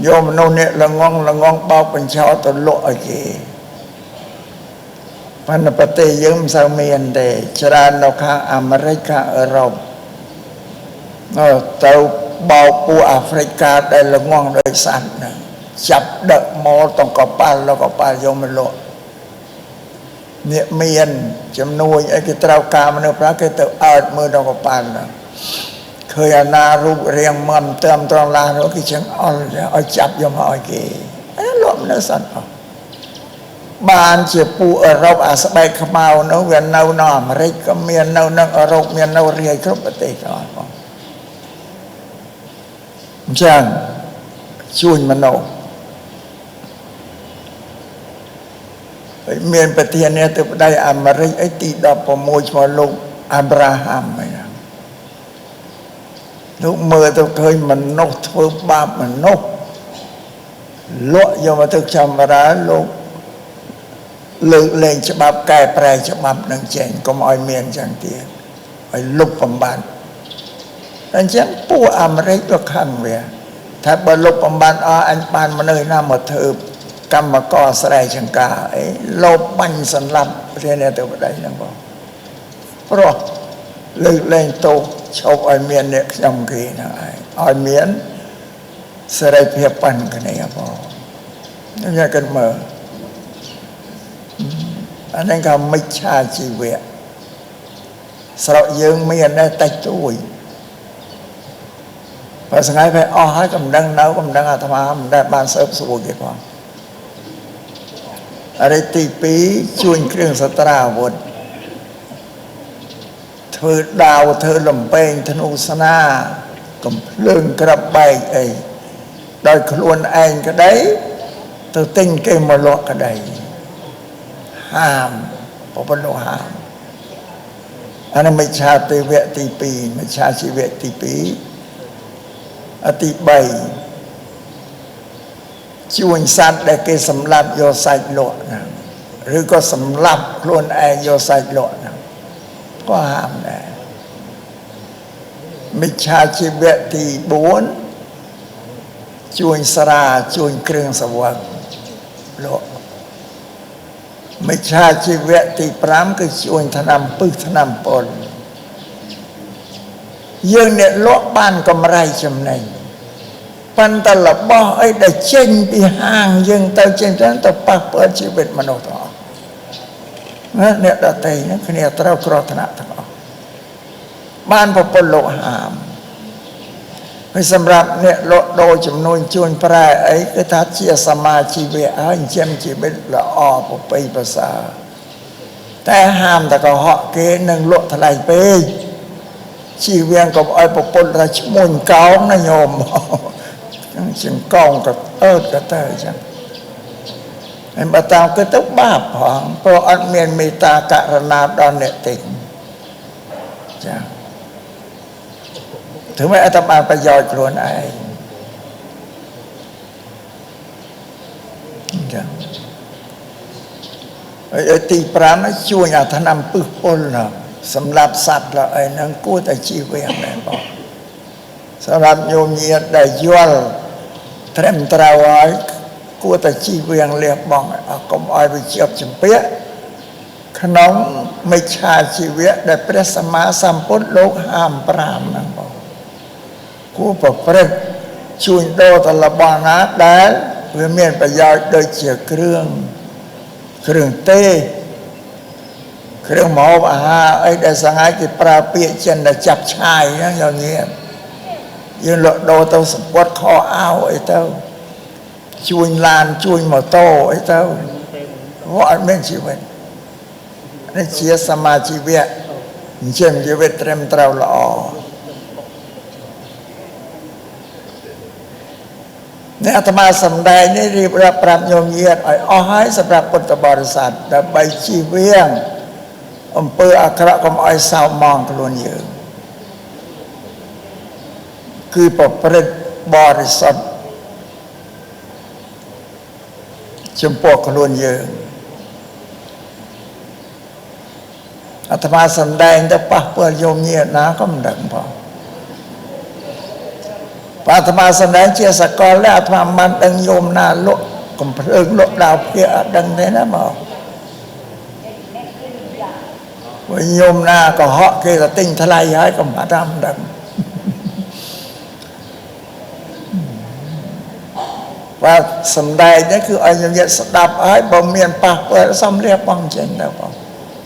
យកមនុស្សអ្នកល្ងងល្ងងបោកបញ្ឆោតទៅលក់ឲ្យគេប៉ុន្តែប្រទេសយើងមិនសូវមានទេច្រើននៅខាងអាមេរិកខាងអឺរ៉ុបទៅបោកពួកអាហ្វ្រិកាដែលល្ងងដោយសត្វហ្នឹងចាប់ដឹកមកតងកប៉ាល់លកប៉ាល់យកមកលក់អ្នកមានចំនួនអីគេត្រូវការមនុស្សប្រាគេទៅអើតមើលដល់កប៉ាល់ហ្នឹងឃើញអាណារូបរាងមិនត្រឹមត្រង់ឡានោះគេចង្អុលឲ្យចាប់យកមកឲ្យគេលក់មនុស្សសត្វអស់បានជាពួកអឺរ៉ុបអាស្បែកខ្មៅនោះវានៅនៅអាមេរិកក៏មាននៅនៅអឺរ៉ុបមាននៅរាយគ្រប់ប្រទេសទាំងអស់បងអញ្ចឹងជួញមនុស្សហើយមានប្រធានាធិបតីអាមេរិកអីទី16ឈ្មោះលោកអាប់រ៉ាហាំហ្នឹងលោកមើលទៅឃើញមនុស្សធ្វើបាបមនុស្សលក់យកមកទៅចំរាលោកលើកលែងច្បាប់កែប្រែច្បាប់នឹងចេញកុំឲ្យមានចឹងទៀតឲ្យលុបបំបត្តិអញ្ចឹងពួកអាមេរិកក៏ខឹងវាថាបើលុបបំបត្តិអស់អញបានមនុស្សណាមកធ្វើកម្មករស្រែចង្ការអីលោបបាញ់សម្លាប់ព្រះនាធិបតីហ្នឹងបងព្រោះលើកលែងទោសឈប់ឲ្យមានអ្នកខ្ញុំគេហ្នឹងឯងឲ្យមានសេរីភាពប៉ាន់គ្នាបងខ្ញុំយកគិតមើលអានេះក៏មិច្ឆាជីវៈស្រុកយើងមានដែរតិចតួចបើថ្ងៃไปអស់ហើយក៏មិនដឹងនៅក៏មិនដឹងអាត្មាមិនដែលបានស៊ើបសួរគេផងអរិយទី2ជួញគ្រឿងសត្រាវុធធ្វើដាវធ្វើលំពេងធ្នូស្នាកំភ្លើងក្របបែកអីដោយខ្លួនឯងក្តីទៅទិញគេមកលក់ក្តីហាមប្រពន្ធលោកហាមអានេះមិច្ឆាទេវៈទី2មិច្ឆាជីវៈទី2អទី3ជួញសត្វដែលគេសម្លាប់យកសាច់លក់ណាឬក៏សម្លាប់ខ្លួនឯងយកសាច់លក់ណាក៏ហាមដែរមិច្ឆាជីវៈទី4ជួញស្រាជួញគ្រឿងសង្វឹងលក់មិច្ឆាជីវៈទី5គឺជួញថ្នាំពឹសថ្នាំពុលយើងអ្នកលក់បានកម្រៃចំណេញប៉ុន្តែរបស់អីដែលចេញពីហាងយើងទៅចេញទៅប៉ះពាល់ជីវិតមនុស្សទាំងអស់ណាអ្នកដទៃហ្នឹងគ្នាត្រូវគ្រោះថ្នាក់ទាំងអស់បានប្រពន្ធលោកហាមហើយសម្រាប់អ្នកលក់ដូរចំនួនជួញប្រែអីគឺថាជាសមាជីវៈហើយចិញ្ចឹមជីវិតល្អប្រពៃប្រសើរតែហាមតែកុហកគេនឹងលក់ថ្លៃពេកជីវៀងកុំឲ្យប្រពន្ធថាឈ្មួញកោងណាញោមជាងកងក៏អើតក៏ទៅអញ្ចឹងហើយបើតាមគឺទៅបាបផងព្រោះអត់មានមេត្តាករុណាដល់អ្នកទិញចា ធ្វើម៉េចឲ្យតែបានប្រយោជន៍ខ្លួនឯងអញ្ចឹងហើយទី5នេះជួយអាថ្នាំពឹសពុលណាសម្រាប់សត្វល្អឯហ្នឹងគួរតែជៀសវាងដែរបងសម្រាប់ញោមញាតិដែលយល់ត្រឹមត្រូវហើយគួរតែជៀសវាងលះបង់កុំឲ្យវាជាប់ជំពាក់ក្នុងមិច្ឆាជីវៈដែលព្រះសម្មាសម្ពុទ្ធលោកហាម5ហ្នឹងបងគួរប្រព្រឹត្តជួញដូរទៅរបស់ណាដែលវាមានប្រយោជន៍ដូចជាគ្រឿងទេគ្រឿងម្ហូបអាហារអីដែលសង្ហៃគេប្រើពាក្យចិនដែលចាប់ឆាយហ្នឹងយកញាតិយើងលក់ដូរទៅសម្ពត់ខអាវអីទៅជួញឡានជួញម៉ូតូអីទៅវាអត់មានជីវិតនេះជាសមាជីវៈអញ្ចឹងជីវិតត្រឹមត្រូវល្អនេះអាត្មាសម្ដែងនេះរៀបរាប់ប្រាប់ញោមញាតិឲ្យអស់ហើយសម្រាប់ពុទ្ធបរិស័ទដើម្បីជៀសវាងអំពើអាក្រក់កុំឲ្យសោមងខ្លួនយើងគឺប្រព្រឹត្តបរិសុទ្ធចំពោះខ្លួនយើងអាត្មាសម្ដែងទៅប៉ះពាល់ញោមញាតិណាក៏មិនដឹងផងអាត្មាសម្ដែងជាសកលដែរអាត្មាមិនដឹងញោមណាលក់កំភ្លើងលក់ដាវភាអត់ដឹងទេណាមកវិញញោមណាក៏ហក់គេទៅទិញថ្លៃហើយក៏មិនតាមដឹងបាទសម្ដែងនេះគឺឲ្យញោមញាតិស្ដាប់ហើយបើមានប៉ះពាល់សំលះបងចេញទៅបង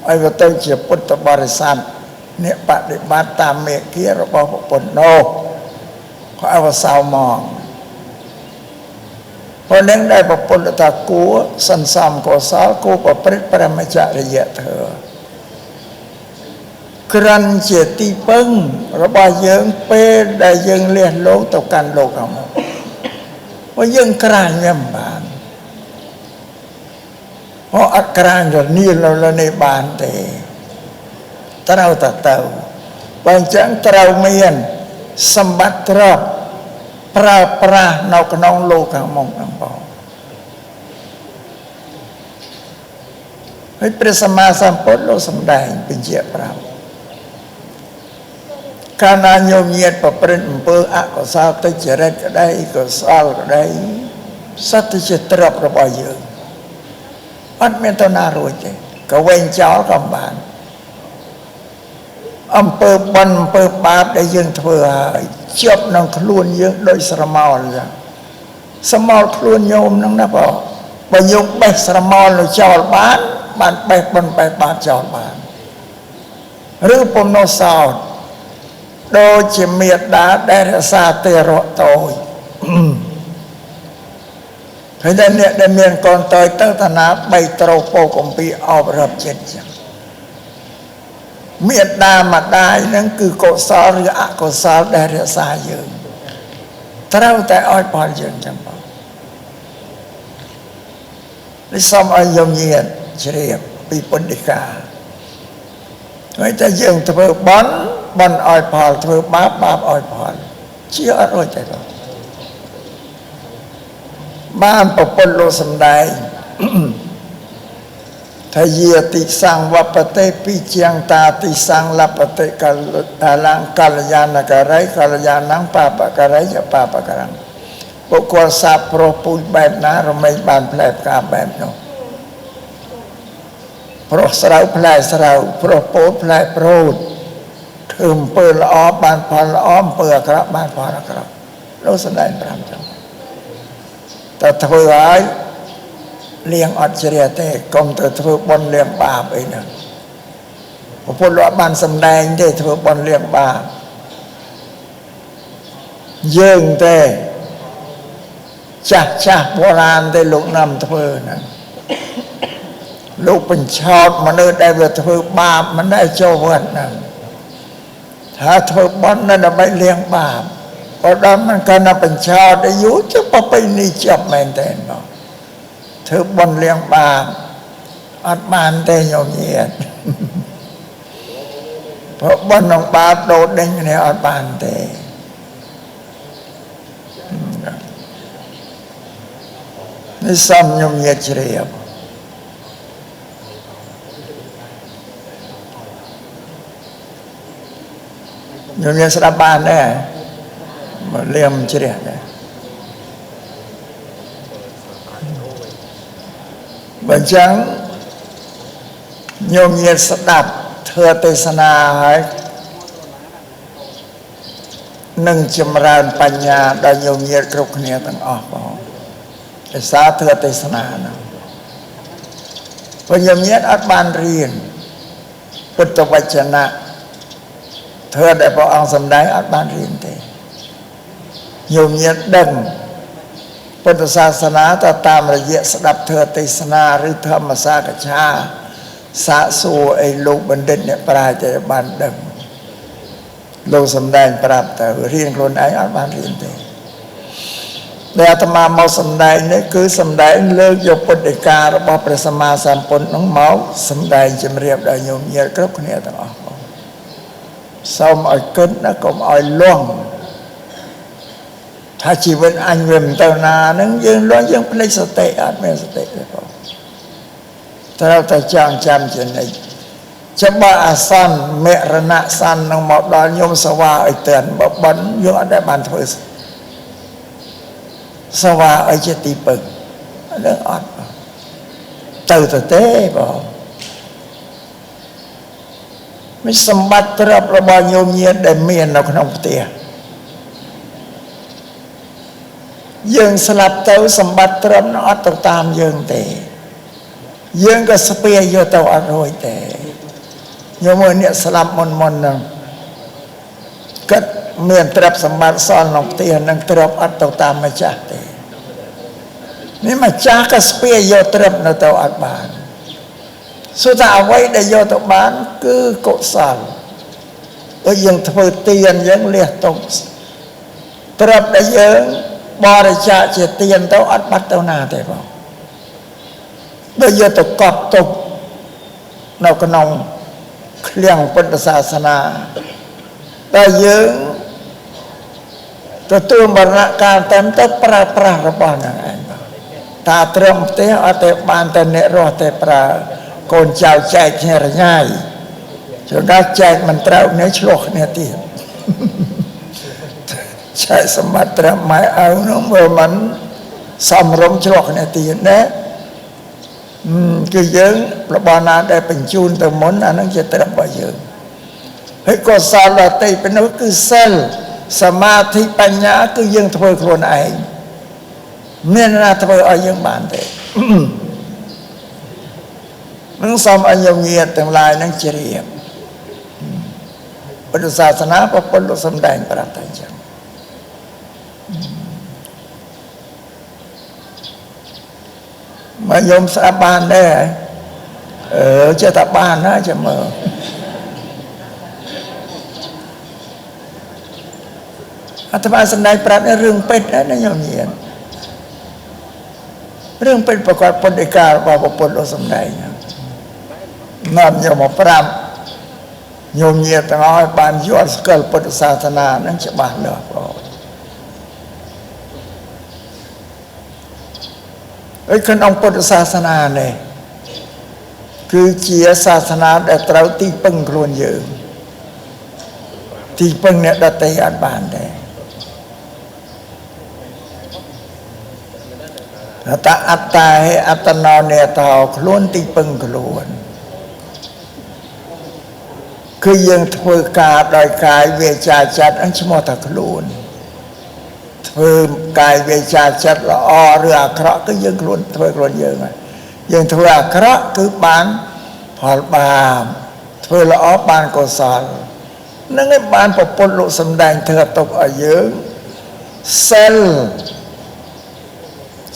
ឲ្យវាទៅជាពុទ្ធបរិស័ទអ្នកបដិបត្តិតាមមេគារបស់ពុទ្ធនោះក៏អវសោមងព្រោះនឹងដែលពុទ្ធថាគួរសន្សំកុសលគួរប្រព្រឹត្តព្រហ្មចរិយធម៌ក្រាន់ជាទីពឹងរបស់យើងពេលដែលយើងលះលោកទៅកាន់លោកខាងមុខព្រោះយើងក្រាញវាមិនបានព្រោះអត់ក្រាញរនាលនៅនេះបានទេត្រូវតែទៅបើអញ្ចឹងត្រូវមានសម្បត្តិទ្រព្យប្រើប្រាស់នៅក្នុងលោកខាងមុខហ្នឹងបងហើយព្រះសម្មាសម្ពុទ្ធលោកសម្ដែងបញ្ជាក់ប្រាប់កាលណាញោមញាតិប្រព្រឹត្តអំពើអកុសលទុច្ចរិតក្តីកុសលក្តីសុទ្ធតែជាទ្រព្យរបស់យើងអត់មានទៅណារួចទេក៏វែងចោលក៏បានអំពើបុណ្យអំពើបាបដែលយើងធ្វើហើយជាប់នឹងខ្លួនយើងដោយស្រមោលអញ្ចឹងស្រមោលខ្លួនញោមហ្នឹងណាបងបើញោមបេះស្រមោលនៅចោលបានបានបេះបុណ្យបេះបាបចោលបានឬពំនោះសោតដូចជាមេដាដែលរក្សាទេរកតូចហើយតែអ្នកដែលមានកូនតូចទៅតាណាបីត្រូពោកំពីអប់រំចិត្តចឹងមេដាម្ដាយហ្នឹងគឺកុសលឬអកុសលដែលរក្សាយើងត្រូវតែឲ្យផលយើងចឹងបងនេះសូមឲ្យញោមញាតិជ្រាបពីពុទ្ធដីកាហើយតែយើងធ្វើបុណ្យបុណ្យឲ្យផលធ្វើបាបបាបឲ្យផលជាអត់រួចទេបងបានប្រពន្ធលោកសំដែងថាយាតិសង្វបតិពិជាងតាតិសង្លបតិកលង្កល្យាណការីកល្យាណងបាបការីយបាបការងបុគ្គលសាបប្រុសពូជបែបណារមែងបានផ្លែផ្កាបែបនោះប្រុសស្រូវផ្លែស្រូវប្រុសពោតផ្លែប្រូតធ្វើអំពើល្អបានផលល្អអំពើអាក្រក់បានផលអាក្រក់លោកសម្ដែង5ចឹងតែធ្វើឲ្យលៀងអត់ជ្រះទេកុំទៅធ្វើបុណ្យលៀងបាបអីហ្នឹងពុទ្ធលោកបានសម្ដែងទេធ្វើបុណ្យលៀងបាបយើងទេចាស់ចាស់បុរាណទេលោកនាំធ្វើហ្នឹងលោកបញ្ឆោតមនុស្សដែលវាធ្វើបាបមិនដែលចូលវត្តហ្នឹងថាធ្វើបុណ្យនៅដើម្បីលៀងបាបបើដល់មិនកាលណាបញ្ឆោតអាយុទៅប្រពៃណីចាប់មែនទេបងធ្វើបុណ្យលៀងបាបអត់បានទេញោមញាតិព្រោះបុណ្យនិងបាបដូរដេញគ្នាអត់បានទេ នេះសំញញាតជ្រាបញញាតស្ដាប់បានដែរមកលៀមជ្រះដែរបើចឹងញញាតស្ដាប់ធ្វើទេសនាហើយនឹងចម្រើនបញ្ញាដល់ញញាតគ្រប់គ្នាទាំងអស់បងភាសាធ្វើទេសនាហ្នឹងព្រោះញញាតអត់បានរៀនពុទ្ធវចនៈធ្វើដែលព្រះអង្គសម្ដែងអត់បានរៀនទេញញាតដឹងពុទ្ធសាសនាទៅតាមរយៈស្ដាប់ធ្វើទេសនាឬធម្មសាកឆាសាកសួរអីលោកបណ្ឌិតអ្នកប្រាជ្ញទៅបានដឹងលោកសម្ដែងប្រាប់ទៅរៀនខ្លួនឯងអត់បានរៀនទេដែលអាត្មាមកសម្ដែងនេះគឺសម្ដែងលើកយកពុទ្ធដីការបស់ព្រះសម្មាសម្ពុទ្ធនោះមកសម្ដែងជម្រាបដល់ញោមញាតិគ្រប់គ្នាទាំងអស់បងសូមឲ្យគិតណាកុំឲ្យលងថាជីវិតអញវាមិនទៅណាហ្នឹងយើងលងយើងភ្លេចសតិអត់មានសតិទេបងត្រូវតែចងចាំជានិច្ចចាំបើអាសន្នមរណៈសន្ននឹងមកដល់ញោមសវាឲ្យទាន់បើបិណ្ឌយើងអត់ដែលបានធ្វើសវាឲ្យជាទីពឹងនឹងអត់ទៅទៅទេបងមិនសម្បត្តិទ្រព្យរបស់ញោមញាតដែលមាននៅក្នុងផ្ទះយើងស្លាប់ទៅសម្បត្តិទ្រព្យអត់ទៅតាមយើងទេយើងក៏ស្ពាយយកទៅអត់រួចទេញោមមើលអ្នកស្លាប់មុនហ្នឹងគិតមានទ្រព្យសម្បត្តិសល់ក្នុងផ្ទះនឹងទ្រព្យអត់ទៅតាមម្ចាស់ទេនេះម្ចាស់ក៏ស្ពាយយកទ្រព្យនៅទៅអត់បានសួរថាអ្វីដែលយកទៅបានគឺកុសលដូចយើងធ្វើទានយើងលះទុកទ្រព្យដែលយើងបរិច្ចាគជាទានទៅអត់បាត់ទៅណាទេបងដូចយកទៅកប់ទុកនៅក្នុងឃ្លាំងពុទ្ធសាសនាតែយើងទទួលមរណកាលតាមទៅប្រើប្រាស់របស់ហ្នឹងឯងតាត្រឹមផ្ទះអត់ទេបានតែអ្នករស់តែប្រើកូនចៅចែកគ្នារញ៉ាយជួនកាលចែកមិនត្រូវគ្នាឆ្លោះគ្នាទៀតចែកសម្បត្តិត្រឹមម៉ែឪនោះមើលមិនសំរុំឆ្លោះគ្នាទៀតណាគឺយើងរបស់ណាដែលបញ្ជូនទៅមុនអាហ្នឹងជាទ្រព្យរបស់យើងហើយកុសលដទៃពីនោះគឺសិលសមាធិបញ្ញាគឺយើងធ្វើខ្លួនឯងមានណាធ្វើឲ្យយើងបានទេនឹងសូមឲ្យញោមញាតទាំងឡាយនឹងជ្រាបពុទ្ធសាសនាព្រះពុទ្ធលោកសម្ដែងប្រាប់តែអញ្ចឹងមកញោមស្ដាប់បានដែរអឺចេះតែបានណាចាំមើលអាត្មាសម្ដែងប្រាប់រឿងពិតណាញោមញាតរឿងពិតប្រកបពុទ្ធដីការបស់ព្រះពុទ្ធលោកសម្ដែងនាំយកមកប្រាប់ញោមញាតទាំងអស់បានយល់ស្គាល់ពុទ្ធសាសនានឹងច្បាស់លាស់បងហើយក្នុងពុទ្ធសាសនានេះគឺជាសាសនាដែលត្រូវទីពឹងខ្លួនយើងទីពឹងអ្នកដទៃអត់បានទេតអត្តាហេអត្តណោនេតោខ្លួនទីពឹងខ្លួនគឺយើងធ្វើការដោយកាយវាចាចិត្តហ្នឹងឈ្មោះថាខ្លួនធ្វើកាយវាចាចិត្តល្អឬអាក្រក់គឺយើងខ្លួនធ្វើខ្លួនយើងហើយយើងធ្វើអាក្រក់គឺបានផលបាបធ្វើល្អបានកុសលនឹងឯងបានប្រពុតលោកសម្ដែងធ្វើទុកឲ្យយើងសិល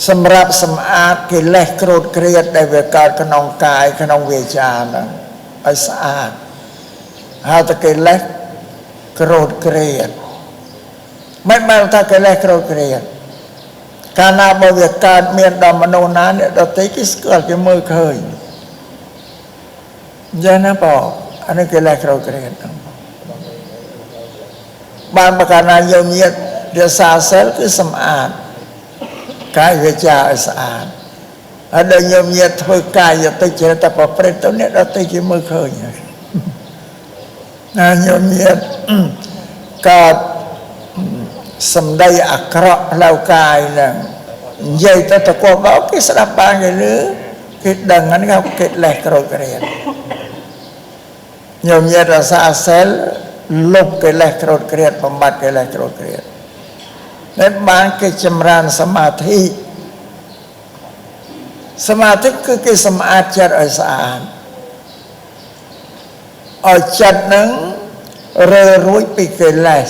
សម្រាប់សម្អាតកិលេសក្រោធក្រៀតដែលវាកើតក្នុងកាយក្នុងវាចាហ្នឹងឲ្យស្អាតហៅថាកិលេសក្រោធក្រៀតមិនបានថាកិលេសក្រោធក្រៀតកាលណាបើវាកើតមានដល់មនុស្សណាអ្នកដទៃគេស្គាល់គេមើលឃើញយ៉ាងណាបងអានេះកិលេសក្រោធក្រៀតហ្នឹងបានប្រកាសណាយើងញាតរក្សាសិលគឺសម្អាតកាយវាចាឲ្យស្អាត ហើយដល់ញោមញាតធ្វើកាយតិចតែប្រព្រឹត្តទៅអ្នកដទៃគេមើលឃើញណាញោមញាតកើតសម្ដីអាក្រក់ផ្លូវកាយហ្នឹងនិយាយទៅតកបោគេស្ដាប់បានគេឮគេដឹងហ្នឹងគេកិលេសក្រោធក្រៀតញោមញាតរសាសិលលុបកិលេសក្រោធក្រៀតបំបត្តិកិលេសក្រោធក្រៀតដែលបានគេចម្រើនសមាធិសមាធិគឺគេសម្អាតចិត្តឲ្យស្អាតឲ្យចិត្តនឹងរើរួចពីកិលេស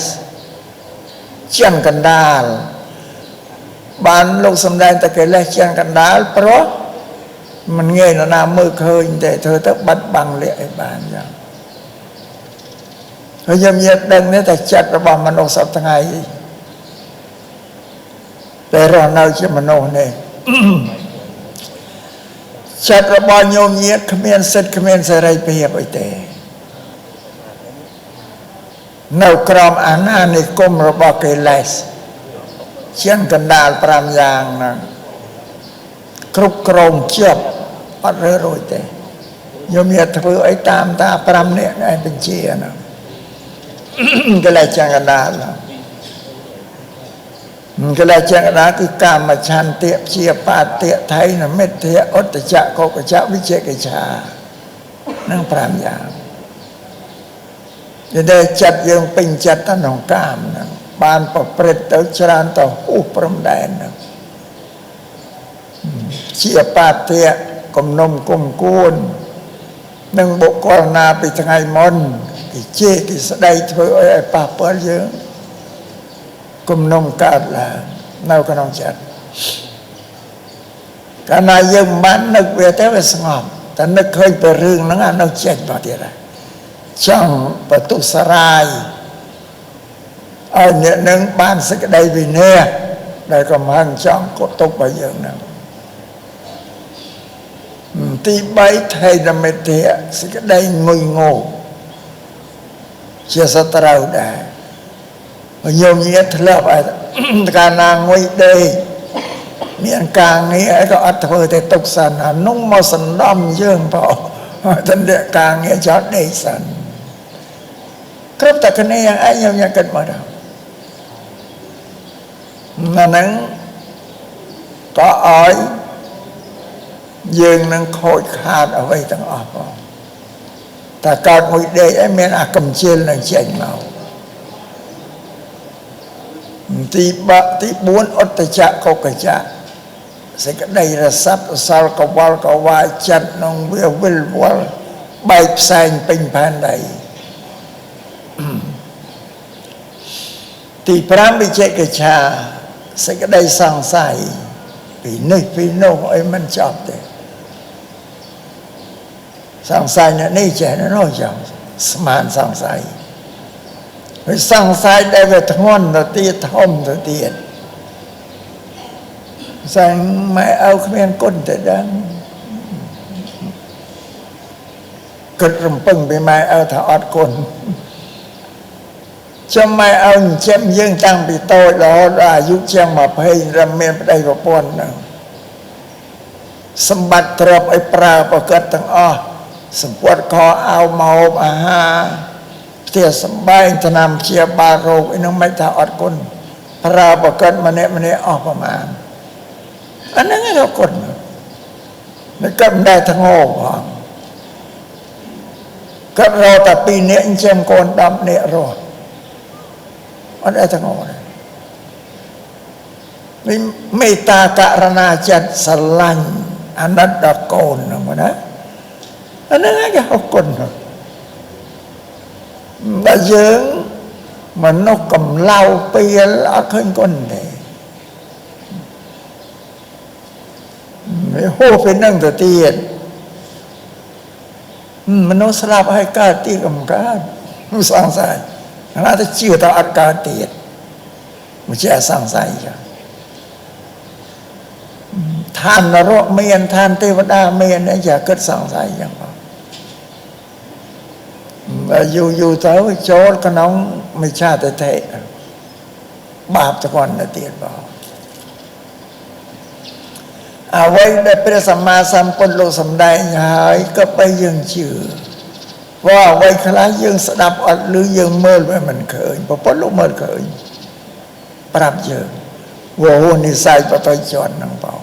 ជាងកណ្ដាលបានលោកសម្ដែងតែកិលេសជាងកណ្ដាលព្រោះមិនងាយនរណាមើលឃើញទេធ្វើទៅបាត់បង់លាក់ឲ្យបានចឹងហើយយើងញាតិដឹងនេះតែចិត្តរបស់មនុស្សសប្តាហ៍ថ្ងៃតែរស់នៅជាមនុស្សនេះចិត្តរបស់ញោមញាតិគ្មានសិទ្ធិគ្មានសេរីភាពអីទេនៅក្រោមអាណានិគមរបស់កិលេសជាងកណ្ដាល5យ៉ាងហ្នឹងគ្រប់គ្រងជាប់អត់រើរួចទេញោមញាតិធ្វើអីតាមតា5នាក់ឯងបញ្ជាហ្នឹងកិលេសជាងកណ្ដាលកិលេសជាងកណ្ដាលគឺកាមឆន្ទៈព្យាបាទៈថៃនមិទ្ធៈឧត្តចៈកុកចៈវិជកិច្ឆានឹង5យ៉ាងដែលចិត្តយើងពេញចិត្តទៅក្នុងកាមហ្នឹងបានប្រព្រឹត្តទៅច្រើនទៅហួសព្រំដែនហ្នឹងជាបាទៈគំនុំគុំគួននឹងបុគ្គលណាពីថ្ងៃមុនគេជេរគេស្ដីធ្វើឲ្យប៉ះពាល់យើងគំនុំកើតឡើងនៅក្នុងចិត្តកាលណាយើងមិនបាននឹកវាទេវាស្ងប់តែនឹកឃើញពីរឿងហ្នឹងអានោះចេញមកទៀតហើយចង់បន្ទុសរាយឲ្យអ្នកនឹងបានសេចក្តីវិន័យដែលកំហឹងចង់កត់ទុករបស់យើងហ្នឹងទី3ថៃនមិទ្ធៈសេចក្តីងុយងោជាសត្រូវដែរញោមញាតធ្លាប់ឲ្យកាលណាងុយដេកមានការងារអីក៏អត់ធ្វើទេទុកសិនអានោះមកសណ្ដំយើងផងតែអ្នកការងារចោលដេកសិនគ្រប់តែគ្នាយ៉ាងឯងញោមញាតគិតមកដល់ណាហ្នឹងក៏ឲ្យយើងនឹងខូចខាតអ្វីទាំងអស់ផងតែកើតមួយដេកឯងមានអាកំជិលនឹងចេញមកទី3ទី4ឧត្តចៈកុកចៈសេចក្តីរស័ព្ទសល់កវល់កវាយចិត្តនឹងវាវិលវល់បែកផ្សែងពេញផែនដីទី5វិជកិច្ឆាសេចក្តីសង្ស័យពីនេះពីនោះអីមិនចប់ទេសង្ស័យអ្នកនេះចេះនោះចឹងស្មានសង្ស័យហើយសង្ស័យដែលវាធ្ងន់ទៅទៀតធំទៅទៀតសង្ម៉ែឪគ្មានគុណទេដឹងគិតរំពឹងពីម៉ែឪថាអត់គុណចាំម៉ែឪចិញ្ចឹមយើងតាំងពីតូចរហូតដល់អាយុជាង20រំមានប្តីប្រពន្ធហ្នឹងសម្បត្តិទ្រព្យឲ្យប្រើប្រកាសទាំងអស់សម្ពត់ខអាវមកហូបអាហារផ្ទះសម្បែងថ្នាំព្យាបាលរោគអីហ្នឹងមិនថាអត់គុណប្រើប្រកាសម្នាក់ម្នាក់អស់ប្រមាណអាហ្នឹងគេគុណមិនក៏មិនដែលធ្ងោផងគាត់រកតែ2នាក់ចិញ្ចឹមកូន10នាក់រស់អត់ដែលធ្ងោទេនេះមេត្តាករណាចិត្តស្រឡាញ់អាណិតដល់កូនហ្នឹងណាអាហ្នឹងគេហៅគុណដល់យើងមនុស្សកំឡៅពេលអត់ឃើញគុណទេវាហួសពីនឹងទៅទៀតមនុស្សស្លាប់ហើយកើតទៀតក៏មិនកើតសង្ស័យណាទៅជឿថាអត់កើតទៀតមិនជាសង្ស័យចឹងឋាននរកមានឋានទេវតាមានយ៉ាគិតសង្ស័យចឹងបងយូរយូរទៅចូលក្នុងមិច្ឆាទិដ្ឋិបាបទៅគាត់ទៅទៀតបង អ្វីដែលព្រះសម្មាសម្ពុទ្ធលោកសម្ដែងហើយក៏បីយើងជឿព្រោះអ្វីខ្លះយើងស្ដាប់អត់ឮយើងមើលវាមិនឃើញព្រះពុទ្ធលោកមើលឃើញប្រាប់យើងវោនិស័យបតជនហ្នឹងបង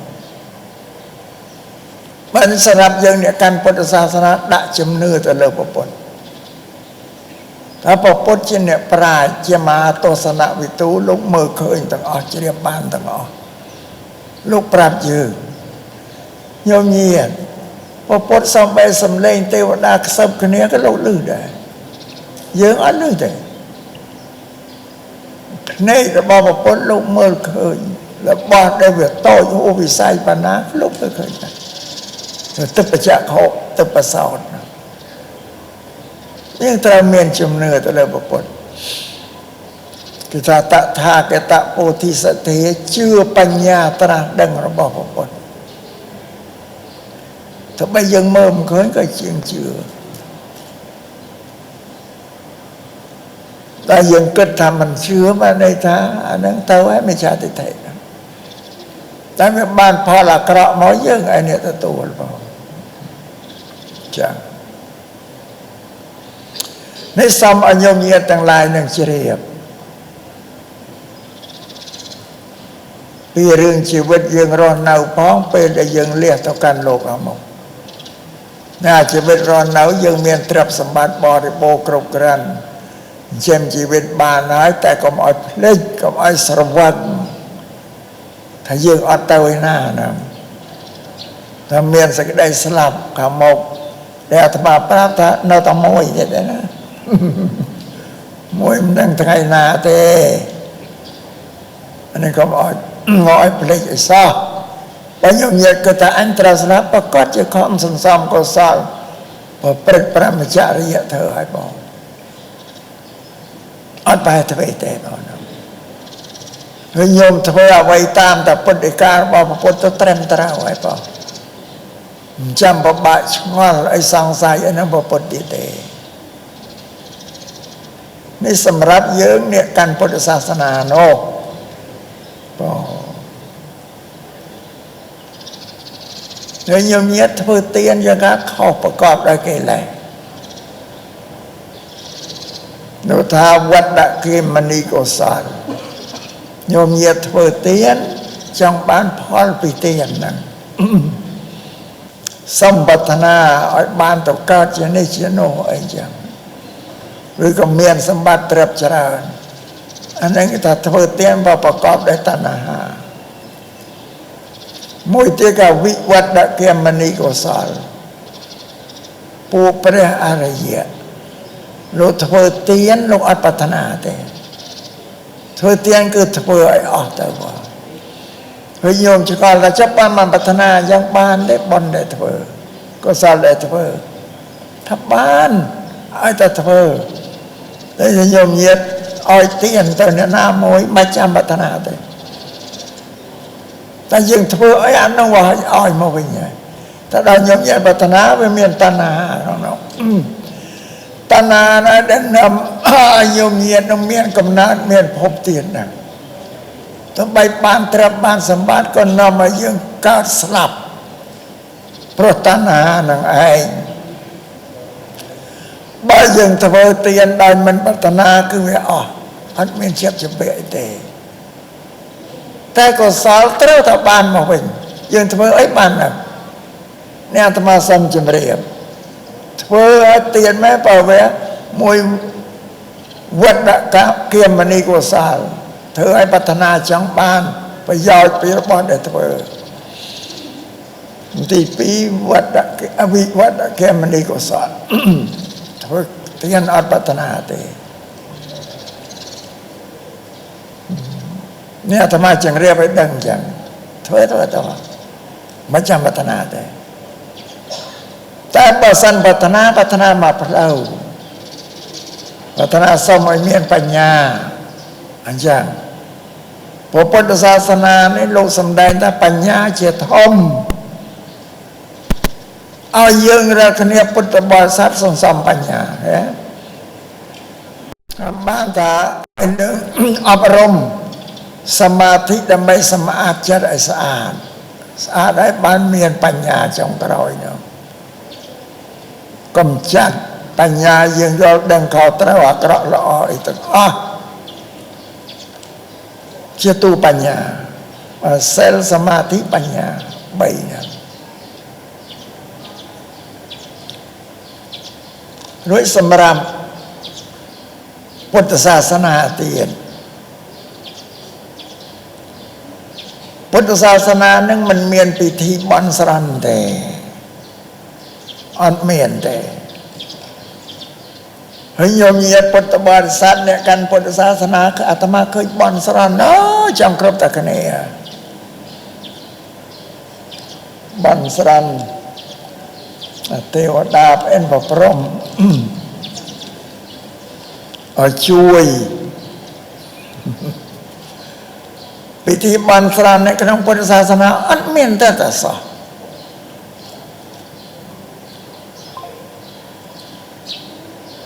បានសម្រាប់យើងអ្នកកាន់ពុទ្ធសាសនាដាក់ជំនឿទៅលើព្រះពុទ្ធថាព្រះពុទ្ធជាអ្នកប្រាជ្ញជាមហាទស្សនវិទូលោកមើលឃើញទាំងអស់ជ្រាបបានទាំងអស់លោកប្រាប់យើងញោមញាតព្រះពុទ្ធសំបីសំលេងទេវតាខ្សឹបគ្នាក៏លោកឮដែរយើងអត់ឮទេភ្នែករបស់ព្រះពុទ្ធលោកមើលឃើញរបស់ដែលវាតូចហួសវិស័យបណ្ណាលោកមើលឃើញដែរទឹកបច្ចៈខោទឹកបសោតយើងត្រូវមានជំនឿទៅលើព្រះពុទ្ធគឺថាតថាគតពោធិសទ្ធាជឿបញ្ញាត្រាស់ដឹងរបស់ព្រះពុទ្ធទោះបីយើងមើលមិនឃើញក៏ជាងជឿតែយើងគិតថាមិនជឿបានន័យថាអាហ្នឹងទៅហើយមិច្ឆាទិដ្ឋិតែវាបានផលអាក្រក់មកយើងឯនេះទទួលបងចា៎នេះសូមឲ្យញោមញាតិទាំងឡាយនឹងជ្រាបពីរឿងជីវិតយើងរស់នៅផងពេលដែលយើងលះទៅកាន់លោកអស់មកណាជីវិតរស់នៅយើងមានទ្រព្យសម្បត្តិបរិបូរណ៍គ្រប់គ្រាន់ចិញ្ចឹមជីវិតបានហើយតែកុំឲ្យភ្លេចកុំឲ្យស្រវឹងថាយើងអត់ទៅឯណាណាថាមានសេចក្តីស្លាប់ខាងមុខដែលអាត្មាប្រាប់ថានៅតែមួយទៀតណាមួយមិនដឹងថ្ងៃណាទេអានេះកុំឲ្យងឲ្យភ្លេចឲ្យសោះបើញោមញាតិគិតថាអញត្រូវស្លាប់ប្រកាសជាខំសន្សំកុសលប្រព្រឹត្តព្រហ្មចរិយធ្វើឲ្យបងអត់បែរធ្វើទេបងហើយញោមធ្វើអ្វីតាមតែពុទ្ធដីការបស់ព្រះពុទ្ធទៅត្រឹមត្រូវហើយបងមិនចាំពិបាកឆ្ងល់អីសង្ស័យអីហ្នឹងព្រះពុទ្ធទៀតទេនេះសម្រាប់យើងអ្នកកាន់ពុទ្ធសាសនានោះបងហើយញោមញាតិធ្វើទានយ៉ាងណាខុសប្រកបដោយកិលេសនោះថាវត្តគិមនីកុសលញោមញាតិធ្វើទានចង់បានផលពីទានហ្នឹងសម្បត្តិនាឲ្យបានទៅកើតជានេះជានោះអីចឹងឬក៏មានសម្បត្តិទ្រព្យច្រើនអាហ្នឹងគេថាធ្វើទានបើប្រកបដោយតណ្ហាមួយទៀតក៏វិវត្តគមនីកុសលពួកព្រះអរិយៈលោកធ្វើទានលោកអត់ប្រាថ្នាទេធ្វើទានគឺធ្វើឲ្យអស់ទៅបងហើយញោមឆ្កល់ថាចាប់បានមិនប្រាថ្នាយ៉ាងបានទេបុណ្យដែលធ្វើកុសលដែលធ្វើថាបានឲ្យតែធ្វើតែញោមញាតឲ្យទានទៅអ្នកណាមួយមិនចាំប្រាថ្នាទេតែយើងធ្វើអីអានោះឲ្យមកវិញហើយតែដល់ញោមញាតប្រាថ្នាវាមានតណ្ហាក្នុងនោះតណ្ហាណាដែលនាំឲ្យញោមញាតនឹងមានកំណើតមានភពទៀតណាទោះបីបានទ្រព្យបានសម្បត្តិក៏នាំឲ្យយើងកើតស្លាប់ព្រោះតណ្ហានឹងឯងបើយើងធ្វើទានដោយមិនប្រាថ្នាគឺវាអស់អត់មានជាប់ជំពាក់អីទេតែកុសលត្រូវតែបានមកវិញយើងធ្វើអីបានណានេះអាត្មាសូមជម្រាបធ្វើឲ្យទានមែនបើវាមួយវត្តកគមនីកុសលធ្វើឲ្យប្រាថ្នាចង់បានប្រយោជន៍ពីរបស់ដែលធ្វើទី2វត្តអវិវត្តគមនីកុសលធ្វើទានអត់ប្រាថ្នាទេនេះអាត្មាចង្រៀបឲ្យដឹងចឹងធ្វើទៅទៅមិនចាំប្រាថ្នាទេតែបើសិនប្រាថ្នាប្រាថ្នាមកផ្លូវប្រាថ្នាសូមឲ្យមានបញ្ញាអញ្ចឹងព្រះពុទ្ធសាសនានេះលោកសម្ដែងថាបញ្ញាជាធំឲ្យយើងរាល់គ្នាពុទ្ធបរិស័ទសន្សំបញ្ញាហ៎បានថានឹងអប់រំសមាធិដើម្បីសម្អាតចិត្តឲ្យស្អាត ស្អាតហើយបានមានបញ្ញាចុងក្រោយនោះកំចាត់បញ្ញាយើងយល់ដឹងខុសត្រូវអាក្រក់ល្អអីទាំងអស់ជាទូបញ្ញាសិលសមាធិបញ្ញា3ហ្នឹងរួចសម្រាប់ពុទ្ធសាសនាទៀតពុទ្ធសាសនានឹងមិនមានពិធីបន់ស្រន់ទេអត់មានទេហើយញោមញាតិពុទ្ធបរិស័ទអ្នកកាន់ពុទ្ធសាសនាគឺអាត្មាឃើញបន់ស្រន់អូចង់គ្រប់តែគ្នាបន់ស្រន់ទេវតាប្អិនប្រព្រំឲ្យជួយពិធីបន់ស្រន់នៅក្នុងពុទ្ធសាសនាអត់មានតែតែសោះ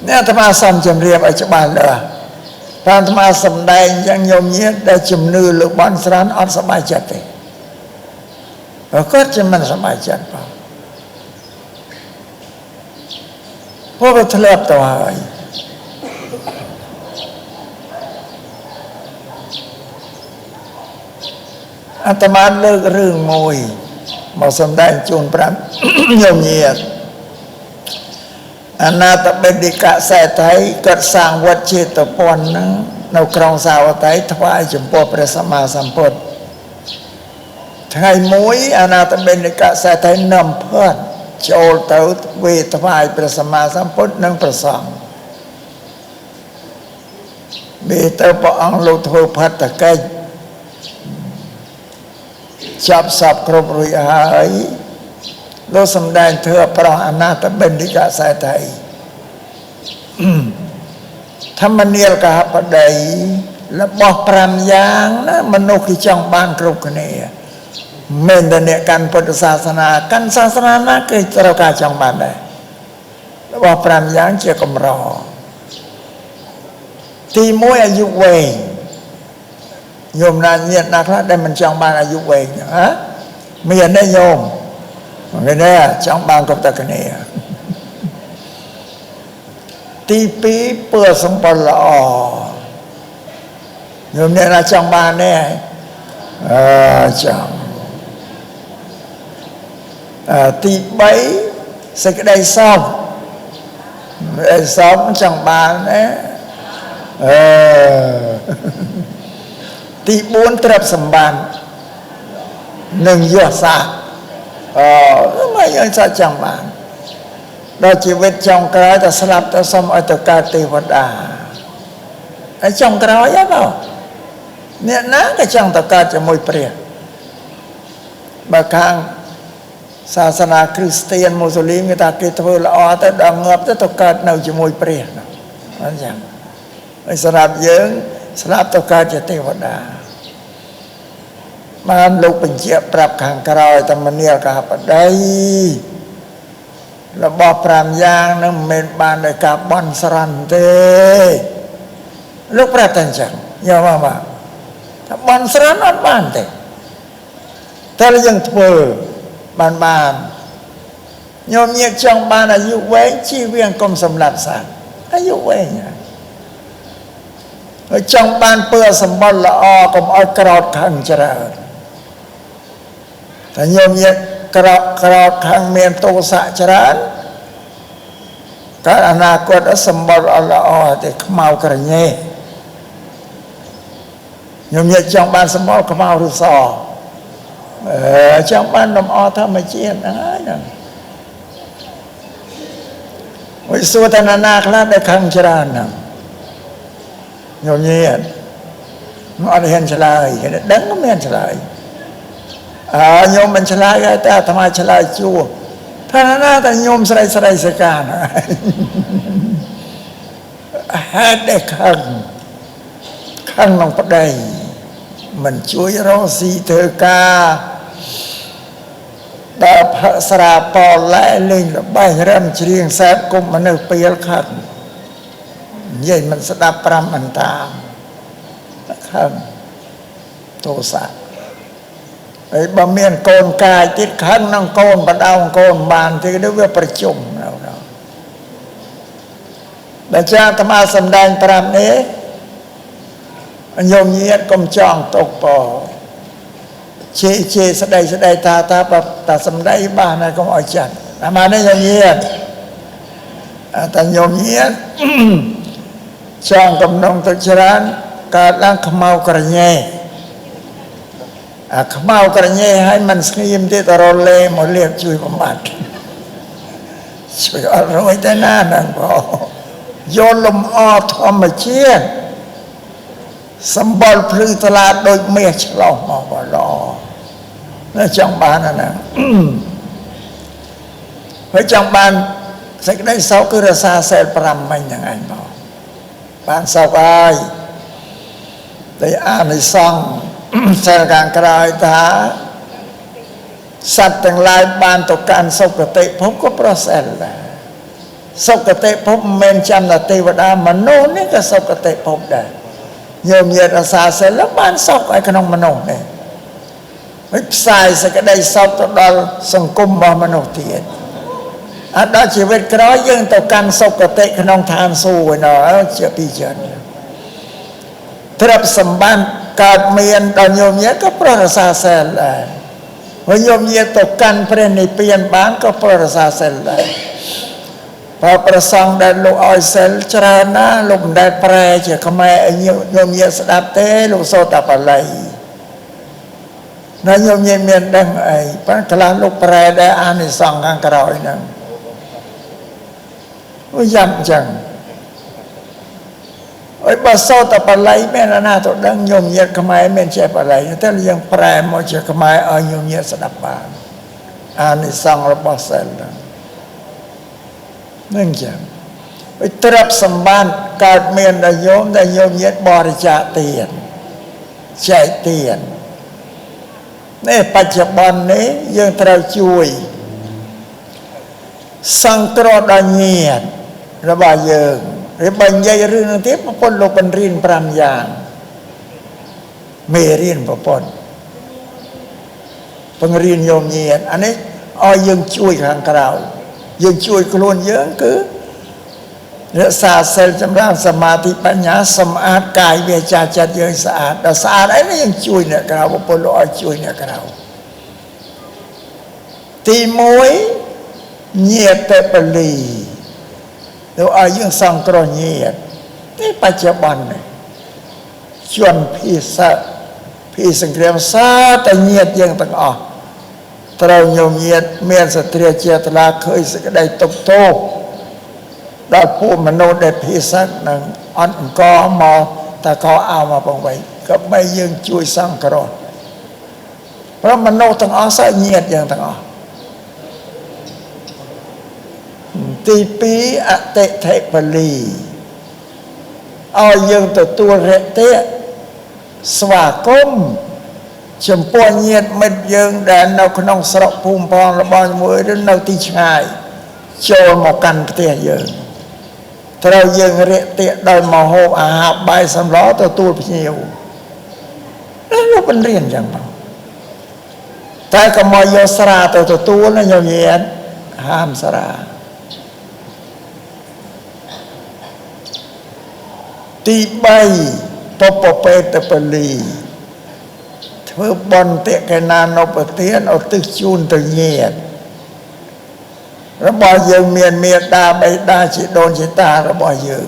នេះអាត្មាសូមជម្រាបឲ្យច្បាស់លាស់តាមអាត្មាសម្ដែងយ៉ាងញោមញាតិដែលជំនឿលើបន់ស្រន់អត់សប្បាយចិត្តទេគាត់ជាមិនសប្បាយចិត្តបងព្រោះវាធ្លាប់ទៅហើយអាត្មាលើករឿងមួយមកសម្ដែងជូនប្រាប់ញោមញាតិអនាថបណ្ឌិកសេដ្ឋីគាត់សាងវត្តចេតពន្ធហ្នឹងនៅក្រុងសាវត្ថីថ្វាយចំពោះព្រះសម្មាសម្ពុទ្ធថ្ងៃមួយអនាថបណ្ឌិកសេដ្ឋីនាំភ័ព្វចូលទៅវេថ្វាយព្រះសម្មាសម្ពុទ្ធនិងព្រះសង្ឃវេទៅព្រះអង្គលោកធ្វើផាតកិច្ចចាប់សពគ្រប់រួចហើយលោកសម្ដែងធ្វើប្រោះអនាថបណ្ឌិកសេដ្ឋីធម្មនាលកហបតីរបស់5យ៉ាងណាមនុស្សគេចង់បានគ្រប់គ្នាមិនតែអ្នកកាន់ពុទ្ធសាសនាកាន់សាសនាណាគេត្រូវការចង់បានដែររបស់5យ៉ាងជាកម្រទី1អាយុវែងញោមណាញាតិណាខ្លះដែលមិនចង់បានអាយុវែងហ៎មានទេញោមគេនេះចង់បានគ្រប់តែគ្នាទី2ពើសម្បត្តិល្អញោមអ្នកណាចង់បានទេអើចង់ទី3សេចក្តីសុខសុខចង់បានទេអឺទី4ទ្រព្យសម្បត្តិនិងយសស័ក្តិអឺមកយើងសាច់ចង់បានដល់ជីវិតចុងក្រោយតែស្លាប់ទៅសុំឲ្យទៅកើតទេវតាហើយចុងក្រោយហ៎បងអ្នកណាក៏ចង់ទៅកើតជាមួយព្រះបើខាងសាសនាគ្រីស្ទានមូស្លីមគេថាគេធ្វើល្អទៅដល់ងាប់ទៅទៅកើតនៅជាមួយព្រះអញ្ចឹងហើយសម្រាប់យើងស្លាប់ទៅកើតជាទេវតាបានលោកបញ្ជាក់ប្រាប់ខាងក្រោយតែមនាលកហបតីរបស់5យ៉ាងនឹងមិនមែនបានដោយការបន់ស្រន់ទេលោកប្រាប់តែអញ្ចឹងយកមកបាទថាបន់ស្រន់អត់បានទេតែយើងធ្វើបានបានញោមញាតិចង់បានអាយុវែងជីវៀងកុំសម្លាប់សត្វអាយុវែងហើយចង់បានពើសម្បត្តិល្អកុំឲ្យក្រោតខឹងច្រើនតែញោមញាតិក្រោតខឹងមានទោសៈច្រើនកើតអនាគតសម្បត្តិអត់ល្អទេខ្មៅក្រញេញោមញាតិចង់បានសម្បត្តិខ្មៅឬសចង់បានលំអធម្មជាតិហ្នឹងហើយហ្នឹងវិញសួរតែណាខ្លះដែលខឹងច្រើនហ្នឹងញោមញាតិអត់ហ៊ានឆ្លើយគេដឹងមិនមានឆ្លើយអើញោមមិនឆ្លើយហើយតែអាត្មាឆ្លើយជួថាណាតែញោមស្រីស្រីសកានហេតុដែលខឹងខឹងក្នុងប្តីមិនជួយរកស៊ីធ្វើការដល់ផឹកស្រាប៉ឡែលេងល្បែងរំច្រៀងសែបគុំមនុស្សពេលខឹងនិយាយមិនស្ដាប់ប្រាំមិនតាមខឹងទោសៈ ហើយបើមានកូនកាយទៀតខឹងនឹងកូនបដៅកូនបានទេនេះវាប្រជុំនៅដល់ដែលចាអាត្មាសម្ដែងប្រាប់នេះញោមញាតកុំចង់ទុកបជេជេស្ដីស្ដីថាថាតាសម្ដីបានណាកុំឲ្យចាត់អាម៉ានេះញោមញាតតែញោមញាតចង់កំណងទៅច្រើនកើតឡើងខ្មៅក្រញ៉េអាខ្មៅក្រញ៉េឲ្យมันស្ងៀមទៀតរលេមកលៀបជួយបំបត្តិជួយអត់រួចទេណាហ្នឹងបងយកលំអធម្មជាតិសម្បល់ភ្លឺថ្លាដូចមាសឆ្លោះមកបឡនៅចង់បានអាហ្នឹងហើយចង់បានសេចក្តីសោកគឺរសាសិល5មិញហ្នឹងឯងបងបានសោកហើយតែអានិសង្សសិលខាងក្រោយថាសត្វទាំងឡាយបានទៅកាន់សុគតិភពក៏ប្រសិលដែរសុគតិភពមិនមែនចាំតែទេវតាមនុស្សនេះក៏សុគតិភពដែរញោមញាតរសាសិលបានសុខឲ្យក្នុងមនុស្សនេះហើយផ្សាយសេចក្តីសុខទៅដល់សង្គមរបស់មនុស្សទៀតអត់ដល់ជីវិតក្រោយយើងទៅកាន់សុគតិក្នុងឋានសួគ៌ឯណោះជាពីច្រើនទ្រព្យសម្បត្តិកើតមានដល់ញោមញាតក៏ប្ររសាសិលដែរហើយញោមញាតទៅកាន់ព្រះនិព្វានបានក៏ប្ររសាសិលដែរបើប្រសងដែលលោកឲ្យសិលច្រើនណាស់លោកមិនដែលប្រែជាខ្មែរឲ្យញោមញាតស្ដាប់ទេលោកសូត្រតែបាលីណាញោមញាតមានដឹងអីប៉ុន្តែខ្លះលោកប្រែដែរអានិសង្សខាងក្រោយហ្នឹងវាយ៉ាប់អញ្ចឹងអើយបើសូត្រតែបាលីមានអាណាទៅដឹងញោមញាតខ្មែរមានចេះបាលីតែយើងប្រែមកជាខ្មែរឲ្យញោមញាតស្ដាប់បានអានិសង្សរបស់សិលហ្នឹងនឹងចឹងឲ្យទ្រព្យសម្បត្តិកើតមានដល់ញោមដែលញោមញាតបរិច្ចាគទានចែកទាននេះបច្ចុប្បន្ននេះយើងត្រូវជួយសង្គ្រោះដល់ញាតិរបស់យើងឬបើនិយាយរឿងនឹងទៀតប្រពន្ធលោកបង្រៀន5យ៉ាងមេរៀនប្រពន្ធបង្រៀនញោមញាតិអានេះឲ្យយើងជួយខាងក្រៅយើងជួយខ្លួនយើងគឺរក្សាសិលចម្រើនសមាធិបញ្ញាសម្អាតកាយវាចាចិត្តយើងស្អាតដល់ស្អាតអីនេះយើងជួយអ្នកក្រៅប្រពន្ធលោកឲ្យជួយអ្នកក្រៅទី1ញាតិពលីលោកឲ្យយើងសង្គ្រោះញាតិនេះបច្ចុប្បន្ននេះជនភាសាភីសង្គ្រាមសាតែញាតិយើងទាំងអស់ត្រូវញោមញាតមានសទ្ធាជាថ្លាឃើញសេចក្តីទុក្ខទោសដល់ពួកមនុស្សដែលភាសានឹងអត់អង្គមកតែក៏អោមកបងវិញក៏បីយើងជួយសង្គ្រោះព្រោះមនុស្សទាំងអស់សាច់ញាតិយើងទាំងអស់ទី2អតិថិពលីឲ្យយើងទទួលរតិស្វាគមន៍ចំពោះញាតិមិត្តយើងដែលនៅក្នុងស្រុកភូមិផងរបស់មួយឬនៅទីឆ្ងាយចូលមកកាន់ផ្ទះយើងត្រូវយើងរាក់ទាក់ដោយមហូបអាហារបាយសម្លទទួលភ្ញៀវនេះលោកបង្រៀនចឹងមកតែក៏មកយកស្រាទៅទទួលណាញោមញាតិហាមស្រាទី3ពពពេតពលីធ្វើបុណ្យតិកណានុបទានឧទ្ទិសជូនទៅញាតិរបស់យើងមានមេដាបិតាជីដូនជីតារបស់យើង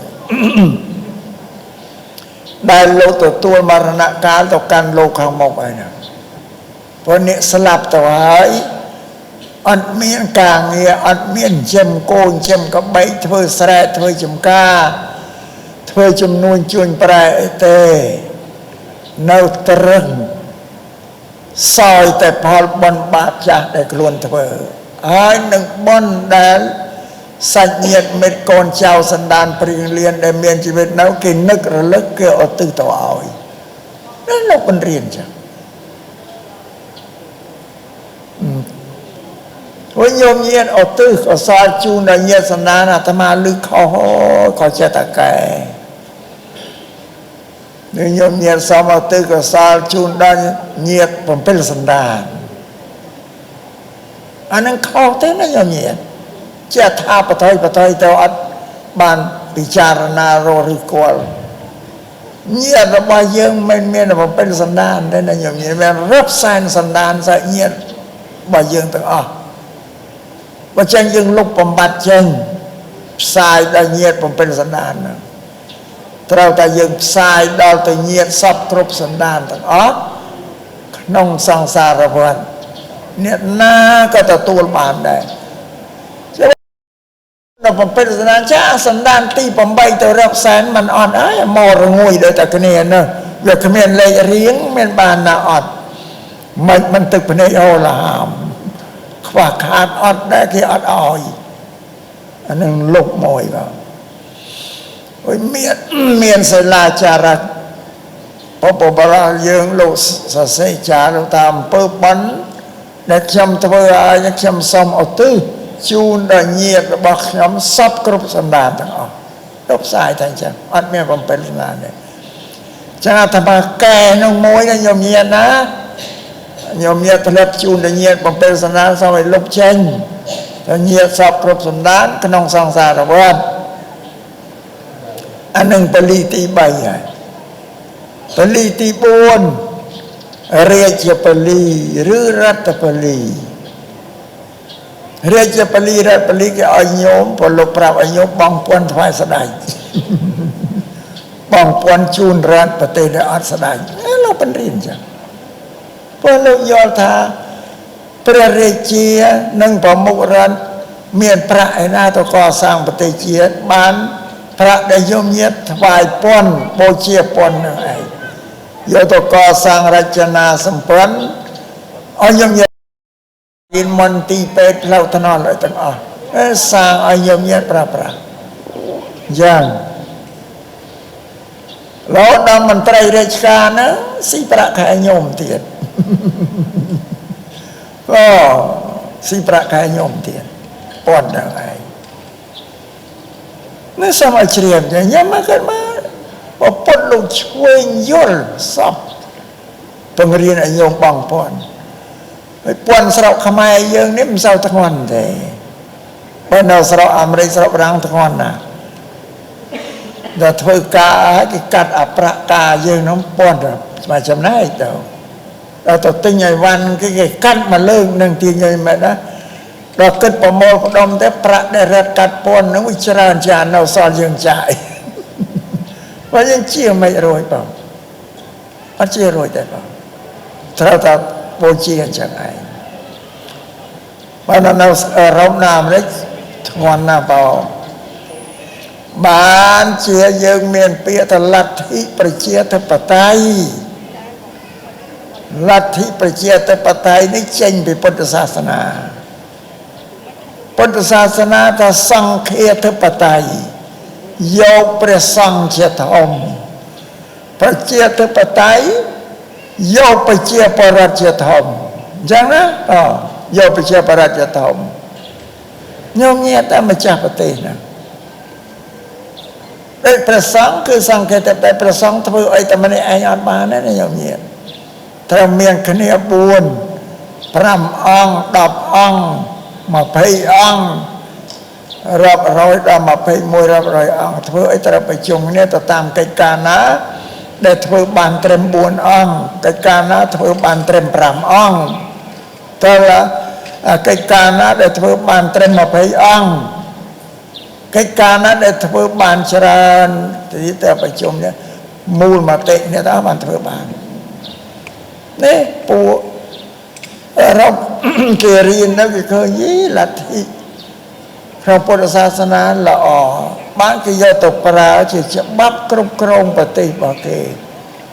ដែលលោកទទួលមរណកាលទៅកាន់លោកខាងមុខហើយណាព្រោះអ្នកស្លាប់ទៅហើយអត់មានការងារអត់មានចិញ្ចឹមកូនចិញ្ចឹមកបីធ្វើស្រែធ្វើចំការធ្វើចំនួនជួញប្រែអីទេនៅត្រឹងសោយតែផលបុណ្យបាបចាស់ដែលខ្លួនធ្វើហើយនឹងបុណ្យដែលសាច់ញាតិមិត្តកូនចៅសន្តានព្រៀងលៀនដែលមានជីវិតនៅគេនឹករលឹកគេឧទ្ទិសទៅឲ្យនេះលោកបង្រៀនចឹងវិញញោមញាតិឧទ្ទិសកុសលជូនដល់ញាតិសន្តានអាត្មាលឺខុសក៏ចេះតែកែ នឹងញោមញាតសូមឧទ្ទិសកុសលជូនដល់ញាត7សន្តានអានឹងខុសទេណាញោមញាតជាថាបថុយបថុយទៅអត់បានពិចារណារកឬគាល់ញាតរបស់យើងមិនមាន7សន្តានទេណាញោមញាតមានរាប់សែនសន្តានសាច់ញាតរបស់យើងទាំងអស់បើចឹងយើងលុបបំបត្តិចេញផ្សាយដល់ញាត7សន្តានហ្នឹងត្រូវតែយើងផ្សាយដល់ទៅញាតសពគ្រប់សន្តានទាំងអស់ក្នុងសង្សារវដ្តអ្នកណាក៏ទទួលបានដែរដល់7សន្តានចាសន្តានទី8ទៅរាប់សែនมันអត់ហើយមករងួយដូចតែគ្នានោះវាគ្មានលេខរៀងមានបានណាអត់មិនទឹកភ្នែកអូលហាមខ្វះខាតអត់ដែរគេអត់ឲ្យអានឹងលុបមួយបាទអូយមានសិលាចារកពពបរាយើងលោកសរសេរចារតាមអំពើបន់ដែលខ្ញុំធ្វើឲ្យខ្ញុំសូមឧទ្ទិសជូនដល់ញាតិរបស់ខ្ញុំសពគ្រប់សន្តានទាំងអស់លោកផ្សាយតែអញ្ចឹងអត់មាន7សន្តានទេចឹងអាត្មាកែនោះមួយណាញោមញាតិណាញោមញាតិធ្លាប់ជូនដល់ញាតិ7សន្តានសូមឲ្យលុបចេញដល់ញាតិសពគ្រប់សន្តានក្នុងសង្សារវដ្តអានឹងបលីទី3ហើយបលីទី4រាជបលីឬរដ្ឋបលីរាជបលីរដ្ឋបលីគេឲ្យញោមប្រលប់ប្រាប់ឲ្យញោមបងពន្ធថ្វាយស្ដេចបងពន្ធជូនរដ្ឋប្រទេសដែលអត់ស្ដេចលោកបង្រៀនចឹងព្រោះលោកយល់ថាព្រះរាជានិងប្រមុខរដ្ឋមានប្រាក់ឯណាទៅកសាងប្រទេសជាតិបានប្រាក់ដែលញោមញាតថ្វាយពន្ធបូជាពន្ធនឹងឯងយកទៅកសាងរចនាសម្ព័ន្ធឲ្យញោមញាតមានមន្ទីរពេទ្យផ្លូវថ្នល់ឲ្យទាំងអស់សាងឲ្យញោមញាតប្រើប្រាស់យ៉ាងរហូតដល់មន្ត្រីរាជការហ្នឹងស៊ីប្រាក់ខែញោមទៀតក៏ស៊ីប្រាក់ខែញោមទៀតពន្ធនឹងឯងនេះសូមឲ្យជ្រាបញ៉ាំមកកើតមកពពុទ្ធលោកឆ្វេងយល់សពបង្រៀនឲ្យញោមបងពន្ធហើយពន្ធស្រុកខ្មែរយើងនេះមិនសូវធ្ងន់ទេបើនៅស្រុកអាមេរិកស្រុកបារាំងធ្ងន់ណាស់ដល់ធ្វើការឲ្យគេកាត់អប្រាក់ការយើងនោះពន្ធស្មើចំណែកទៅដល់ទៅទិញអីវ៉ាន់គេកាត់មកលើកនឹងទាញឲ្យមែនណាដល់គិតប្រមូលផ្ដុំទៅប្រាក់ដែលរដ្ឋកាត់ពន្ធនឹងវាច្រើនជាងនៅសល់យើងចាយបើយើងជាមិនរួចបងអត់ជារួចទេបងត្រូវតែបូជាអញ្ចឹងឯងបើនៅអឺរ៉ុបណាអាមេរិកធ្ងន់ណាស់បងបានជាយើងមានពាក្យថាលទ្ធិប្រជាធិបតេយ្យលទ្ធិប្រជាធិបតេយ្យនេះចេញពីពុទ្ធសាសនាពុទ្ធសាសនាថាសង្ឃាធិបតេយ្យយកព្រះសង្ឃជាធំប្រជាធិបតេយ្យយកប្រជាបរដ្ឋជាធំអញ្ចឹងណាអូយកប្រជាបរដ្ឋជាធំញោមញាតតែម្ចាស់ប្រទេសណាដូចព្រះសង្ឃគឺសង្ឃាធិបតេយ្យព្រះសង្ឃធ្វើអីតែម្នាក់ឯងអត់បានទេណាញោមញាតត្រូវមានគ្នា4 5អង្គ10អង្គ20អង្គរាប់រយដល់21រាប់រយអង្គធ្វើអីត្រូវប្រជុំគ្នាទៅតាមកិច្ចការណាដែលធ្វើបានត្រឹម4អង្គកិច្ចការណាធ្វើបានត្រឹម5អង្គតើកិច្ចការណាដែលធ្វើបានត្រឹម20អង្គកិច្ចការណាដែលធ្វើបានច្រើនទីតែប្រជុំនេះមូលមតិនេះតើបានធ្វើបាននេះពួកអឺរ៉ុបគេរៀនទៅគេឃើញយីលទ្ធិក្នុងពុទ្ធសាសនាល្អបានគេយកទៅប្រើជាច្បាប់គ្រប់គ្រងប្រទេសរបស់គេ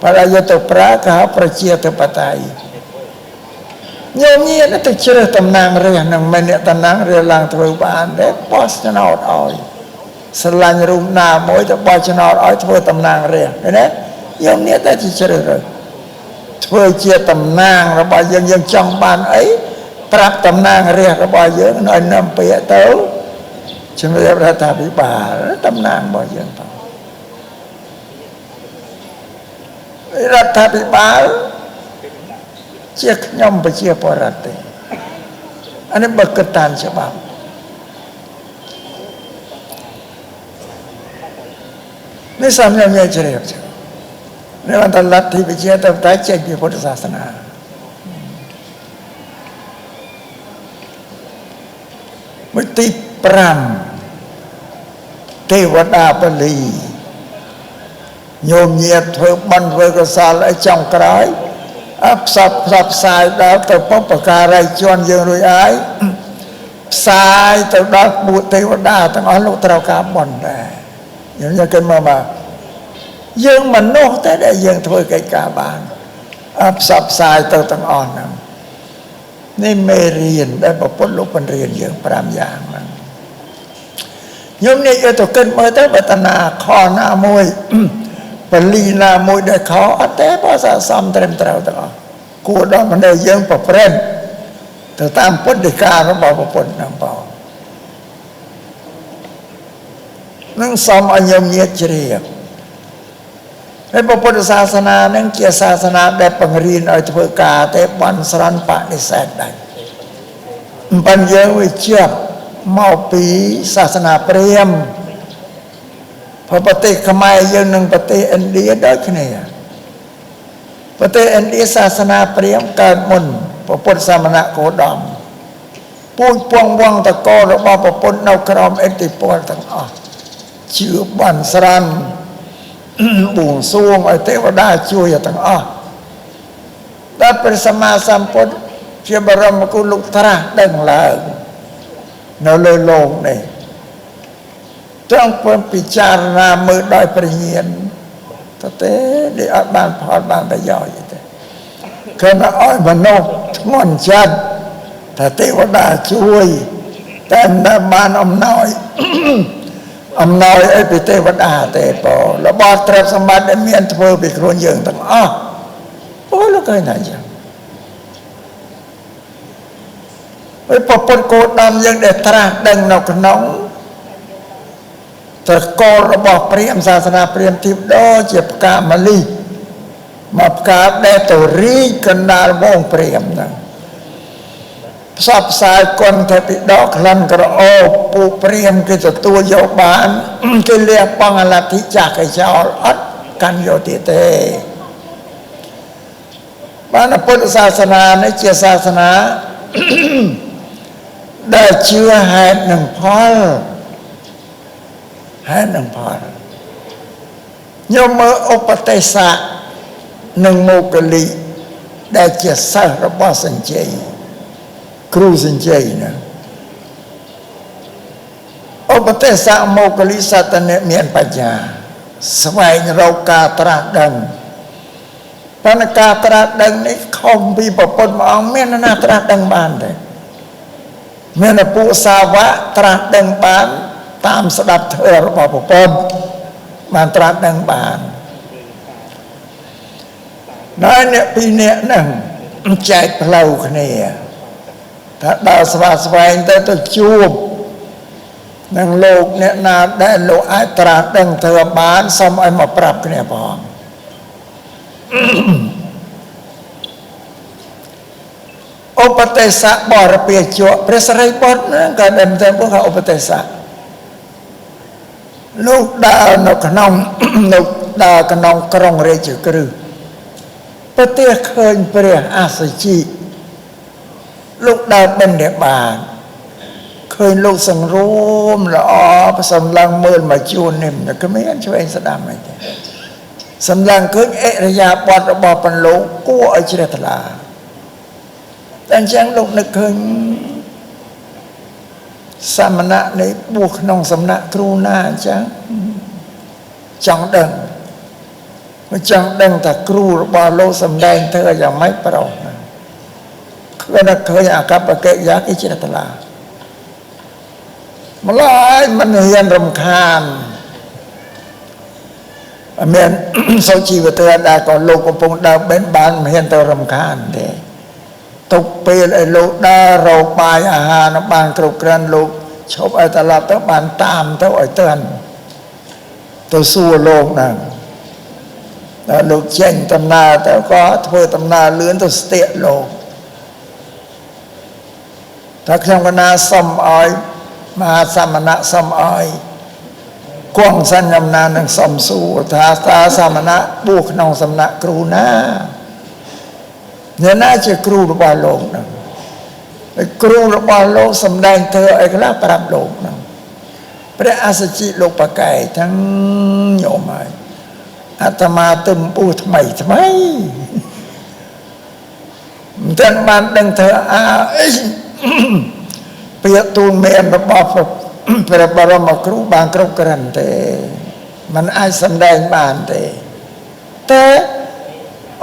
បើយកទៅប្រើគេហៅប្រជាធិបតេយ្យញោមញាតទៅជ្រើសតំណាងរាស្ត្រនឹងមិនអ្នកតំណាងរាស្ត្រឡើងធ្វើបានទេបោះឆ្នោតឲ្យស្រឡាញ់រូបណាមួយទៅបោះឆ្នោតឲ្យធ្វើតំណាងរាស្ត្រឃើញទេញោមញាតតែជ្រើសរើសធ្វើជាតំណាងរបស់យើងយើងចង់បានអីប្រាប់តំណាងរាស្ត្ររបស់យើងឲ្យនាំពាក្យទៅជំរាបរដ្ឋាភិបាលតំណាងរបស់យើងបង រដ្ឋាភិបាលជាខ្ញុំប្រជាពលរដ្ឋទេអានេះបើគិតតាមច្បាប់នេះសំញញជ្រាបនេះអន្តលទ្ធិវិជាទៅតែចេញពីពុទ្ធសាសនាមួយទី5ទេវតាពលីញោមញាតធ្វើបន់ធ្វើកុសលអីចុងក្រោយអផ្សព្វផ្សព្វផ្សាយដល់ទៅបុព្វការីជនយើងរួចហើយផ្សាយទៅដល់ពួកទេវតាទាំងអស់លោកត្រូវការបន់ដែរយើងយកគេមកមកយើងមនុស្សតែដែលយើងធ្វើកិច្ចការបានអផ្សព្វផ្សាយទៅទាំងអស់ហ្នឹងនេះមេរៀនដែលព្រះពុទ្ធលោកបង្រៀនយើង5យ៉ាងហ្នឹងញោមនេះយកទៅគិតមើលទៅបើតាណាខណាមួយបលីណាមួយដែលខអត់ទេបើស័ក្តិសមត្រឹមត្រូវទាំងអស់គួរដល់មនុស្សយើងប្រព្រឹត្តទៅតាមពុទ្ធដីការបស់ព្រះពុទ្ធហ្នឹងបងនឹងសមឲ្យញោមញាតជ្រាបហើយព្រះពុទ្ធសាសនានឹងជាសាសនាដែលបង្រៀនឲ្យធ្វើការទេបន់ស្រន់បដិសេធដាច់ប៉ុន្តែយើងវាជាប់មកពីសាសនាព្រាហ្មណ៍ព្រោះប្រទេសខ្មែរយើងនិងប្រទេសឥណ្ឌាដូចគ្នាប្រទេសឥណ្ឌាសាសនាព្រាហ្មណ៍កើតមុនព្រះពុទ្ធសមណគោតមពូជពងវងតកោរបស់ព្រះពុទ្ធនៅក្រោមឥទ្ធិពលទាំងអស់ជឿបន់ស្រន់បួងសួងឲ្យទេវតាជួយទាំងអស់ដល់ព្រះសម្មាសម្ពុទ្ធជាបរមគ្រូលោកត្រាស់ដឹងឡើងនៅលើលោកនេះត្រង់ពំពិចារណាមើលដោយព្រះញាណទៅទេនេះអត់បានផលបានប្រយោជន៍ទេគឺឲ្យមនុស្សធ្ងន់ចិត្តថាទេវតាជួយតែមិនបានអំណោយអំណោយអីពីទេវតាទេបងរបស់ទ្រព្យសម្បត្តិដែលមានធ្វើពីខ្លួនយើងទាំងអស់អូលោកឃើញថាអញ្ចឹងហើយព្រះពុទ្ធគោតមយើងដែលត្រាស់ដឹងនៅក្នុងត្រកូលរបស់ព្រាហ្មណ៍សាសនាព្រាហ្មណ៍ទីដូចជាផ្កាម្លិះមកផ្កាដែលទៅរីកកណ្ដាលវងព្រាហ្មណ៍ហ្នឹងផ្សព្វផ្សាយគុណតែពីដកក្លិនក្រអូបពួកព្រាហ្មណ៍គេទទួលយកបានគេលះបង់អលទ្ធិចាស់គេចោលអត់កាន់យកទៀតទេបានពុទ្ធសាសនានេះជាសាសនាដែលជឿហេតុនិងផលហេតុនិងផលញោមមើលឧបទេសៈនិងមោគលិដែលជាសិស្សរបស់សញ្ជ័យគ្រូសញ្ជ័យណាឧបទេសៈមោគលិសតនៈមានបញ្ញាស្វែងរកការត្រាស់ដឹងប៉ុន្តែការត្រាស់ដឹងនេះខុសពីព្រះពុទ្ធមួយអង្គមានណាត្រាស់ដឹងបានទេមានពួកសាវកត្រាស់ដឹងបានតាមស្ដាប់ធម៌របស់ព្រះពុទ្ធបានត្រាស់ដឹងបានដល់អ្នកពីរនាក់ហ្នឹងចែកផ្លូវគ្នាថាដើរស្វាស្វែងទៅទៅជួបនឹងលោកអ្នកណាដែលលោកអាចត្រាស់ដឹងធ្វើបានសូមឲ្យមកប្រាប់គ្នាផងឧបទេសៈបរពាជៈព្រះសិរីបុត្រហ្នឹងក៏ដឹងតែពួកឧបទេសៈលោកដើរនៅក្នុងលោកដើរក្នុងក្រុងរាជក្រឹសប្រទេសឃើញព្រះអស្សជិលោកដើរបិណ្ឌបាតឃើញលោកសង្រួមល្អសម្លឹងមើលមកជួននេះគ្មានឆ្វេងស្ដាំអីទេសម្លឹងឃើញអរិយាបថរបស់ប៉ុនលោកគួរឲ្យជ្រះថ្លាតែអញ្ចឹងលោកនឹកឃើញសមណៈនេះបួសក្នុងសំណាក់គ្រូណាអញ្ចឹងចង់ដឹងចង់ដឹងថាគ្រូរបស់លោកសំដែងធ្វើយ៉ាងម៉េចប្រុសណាឃើញឃើញអាកប្បកិរិយាគេជ្រះថ្លាម្ល៉េះមិនហ៊ានរំខានមានសុជីវធម៌ដែលក៏លោកកំពុងដើរបិណ្ឌបានមិនហ៊ានទៅរំខានទេទុកពេលឲ្យលោកដើររកបាយអាហារនឹងបានគ្រប់គ្រាន់លោកឈប់ឲ្យត្រឡប់ទៅបានតាមទៅឲ្យទាន់ទៅសួរលោកហ្នឹង ដល់លោកចេញដំណើរទៅក៏ធ្វើដំណើរលឿនទៅស្ទាក់លោកថាខ្ញុំកណាសុំឲ្យមហាសមណៈសុំឲ្យគង់សញ្ញមណានឹងសុំសួរថាតាសមណៈបួសក្នុងសំណាក់គ្រូណាអ្នកណាជាគ្រូរបស់លោកហ្នឹងហើយគ្រូរបស់លោកសំដែងធ្វើអីខ្លះប្រាប់លោកហ្នឹងព្រះអសជិលោកបកែទាំងញោមហើយអាត្មាទៅបួសថ្មីថ្មីមិនទាន់បានដឹងធ្វើអាអីពាក្យទូលមានរបស់ព្រះបរមគ្រូបានគ្រប់គ្រាន់ទេมันអាចសំដែងបានទេតែ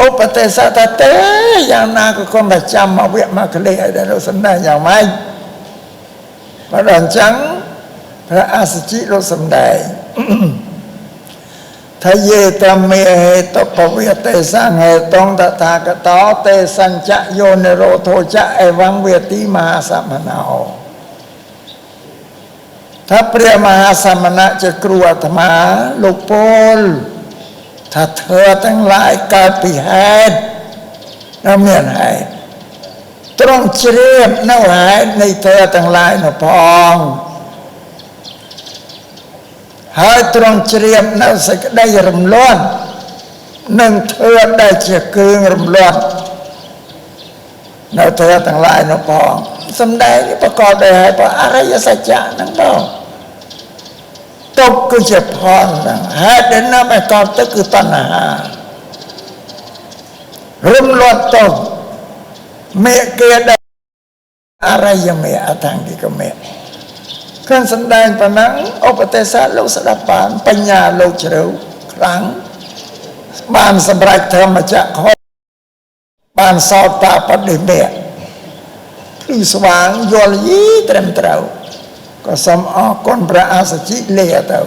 ឧបទេសៈថាទេយ៉ាងណាក៏គង់តែចាំមកវគ្គមកក្លេឲ្យដែលលោកសំដែងយ៉ាងម៉េចបើដល់អញ្ចឹងព្រះអសជិលោកសំដែងថាយេតមេហេតុពវេទេសង្ហេតុងតថាគតោទេសញ្ចយោនិរោធោចៈអេវੰវេទីមហាសមណោថាព្រះមហាសមណៈជាគ្រូអាត្មាលោកពលថាធ្វើទាំងឡាយកើតពីហេតុដល់មានហេតុត្រង់ជ្រាបនៅហេតុនៃធ្វើទាំងឡាយនោះផងហើយត្រង់ជ្រាបនៅសេចក្តីរំលត់និងធ្វើដែលជាគ្រឿងរំលត់នៅធ្វើទាំងឡាយនោះផងសំដែងប្រកបដោយហេតុផលអរិយសច្ចៈហ្នឹងបងទុកគឺជាផលហ្នឹងហេតុដែលនាំឲ្យកប់ទៅគឺតណ្ហារំលត់ទៅមេគាដែលអរិយមេអថង្គិកមេគ្រាន់សំដែងប៉ុណ្ណឹងឧបទេសៈលោកស្ដាប់បានបញ្ញាលោកជ្រៅខ្លាំងបានសម្រេចធម្មចក្របានសោតាបតិមេគឺស្វាងយល់យីត្រឹមត្រូវក៏សូមអរគុណព្រះអសជិលាទៅ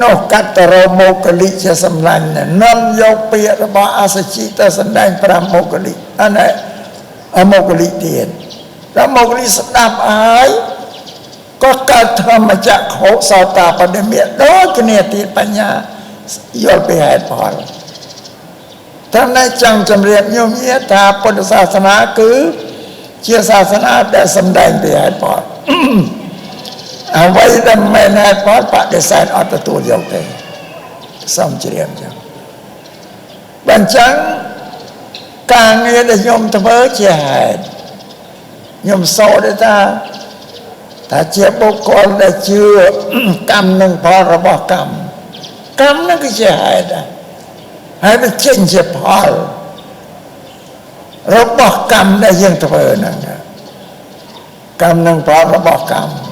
នោះកត្តរោមោគលិជាសម្លាញ់នាំយកពាក្យរបស់អសជិទៅសម្ដែងប្រាំមោគលិអានេះអមោគលិទៀតដល់មោគលិស្ដាប់ហើយក៏កើតធម្មចក្រខោសោតាបតិមេដូចគ្នាទៀតបញ្ញាយល់ពីហេតុផលតាមនេះចង់ជម្រាបញោមញាថាពុទ្ធសាសនាគឺជាសាសនាដែលសម្ដែងពីហេតុផលអ្វីដែលមិនហេតុផលបដិសេធអត់ទទួលយកទេសូមជ្រាបចឹងបើអញ្ចឹងការងារដែលខ្ញុំធ្វើជាហេតុខ្ញុំសូត្រថាថាជាបុគ្គលដែលជឿកម្មនិងផលរបស់កម្មកម្មនឹងគឺជាហេតុដែរហើយវាចេញជាផលរបស់កម្មដែលយើងធ្វើហ្នឹងកម្មនិងផលរបស់កម្ម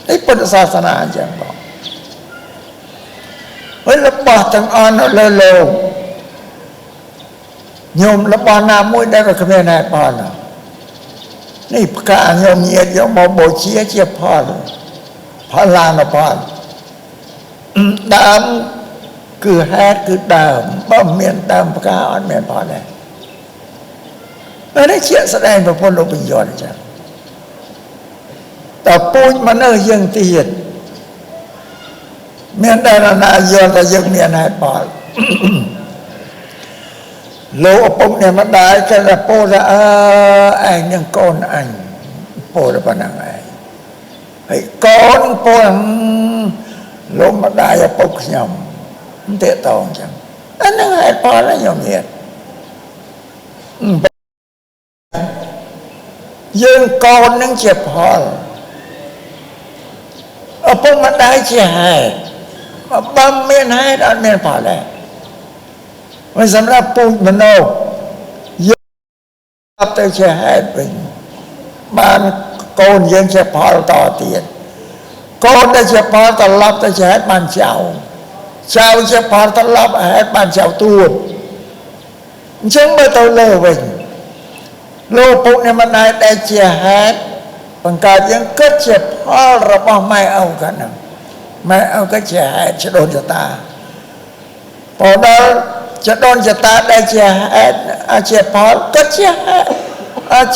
នេះពុទ្ធសាសនាអញ្ចឹងបងហើយរបស់ទាំងអស់នៅលើលោកញោមរបស់ណាមួយដែលវាគ្មានហេតុផលនេះផ្កាញោមញាតយកមកបូជាជាផលផលឡានផលដើមគឺហេតុគឺដើមបើមានដើមផ្កាអត់មានផលទេនេះជាស្ដែងប្រពន្ធលោកបញ្យល់អញ្ចឹងតើពូជមនុស្សយើងទៀតមានដែលណាយល់ថាយើងមានហេតុផលលោកឪពុកអ្នកម្ដាយគេថាពោលថាអើឯងនឹងកូនអញពោលប៉ុណ្ណឹងឯងហើយកូនពោលលោកម្ដាយឪពុកខ្ញុំមិនទេតងអញ្ចឹងអាហ្នឹងហេតុផលខ្ញុំញាតយើងកូននឹងជាផលឪពុកម្ដាយជាហេតុបើមានហេតុអត់មានផលដែរហើយសម្រាប់ពូជមនុស្សយើងទៅជាហេតុវិញបានកូនយើងជាផលតទៀតកូនដែលជាផលត្រឡប់ទៅជាហេតុបានចៅចៅជាផលត្រឡប់ហេតុបានចៅទួតអញ្ចឹងមើលទៅលើវិញលោកពុកអ្នកម្ដាយដែលជាហេតុបង្កើតយើងគិតជាផលរបស់ម៉ែឪគាត់ហ្នឹងម៉ែឪក៏ជាហេតុចដូនចតា បើដល់ចដូនចតាដែលជាហេតុជាផលគិតជាហេតុ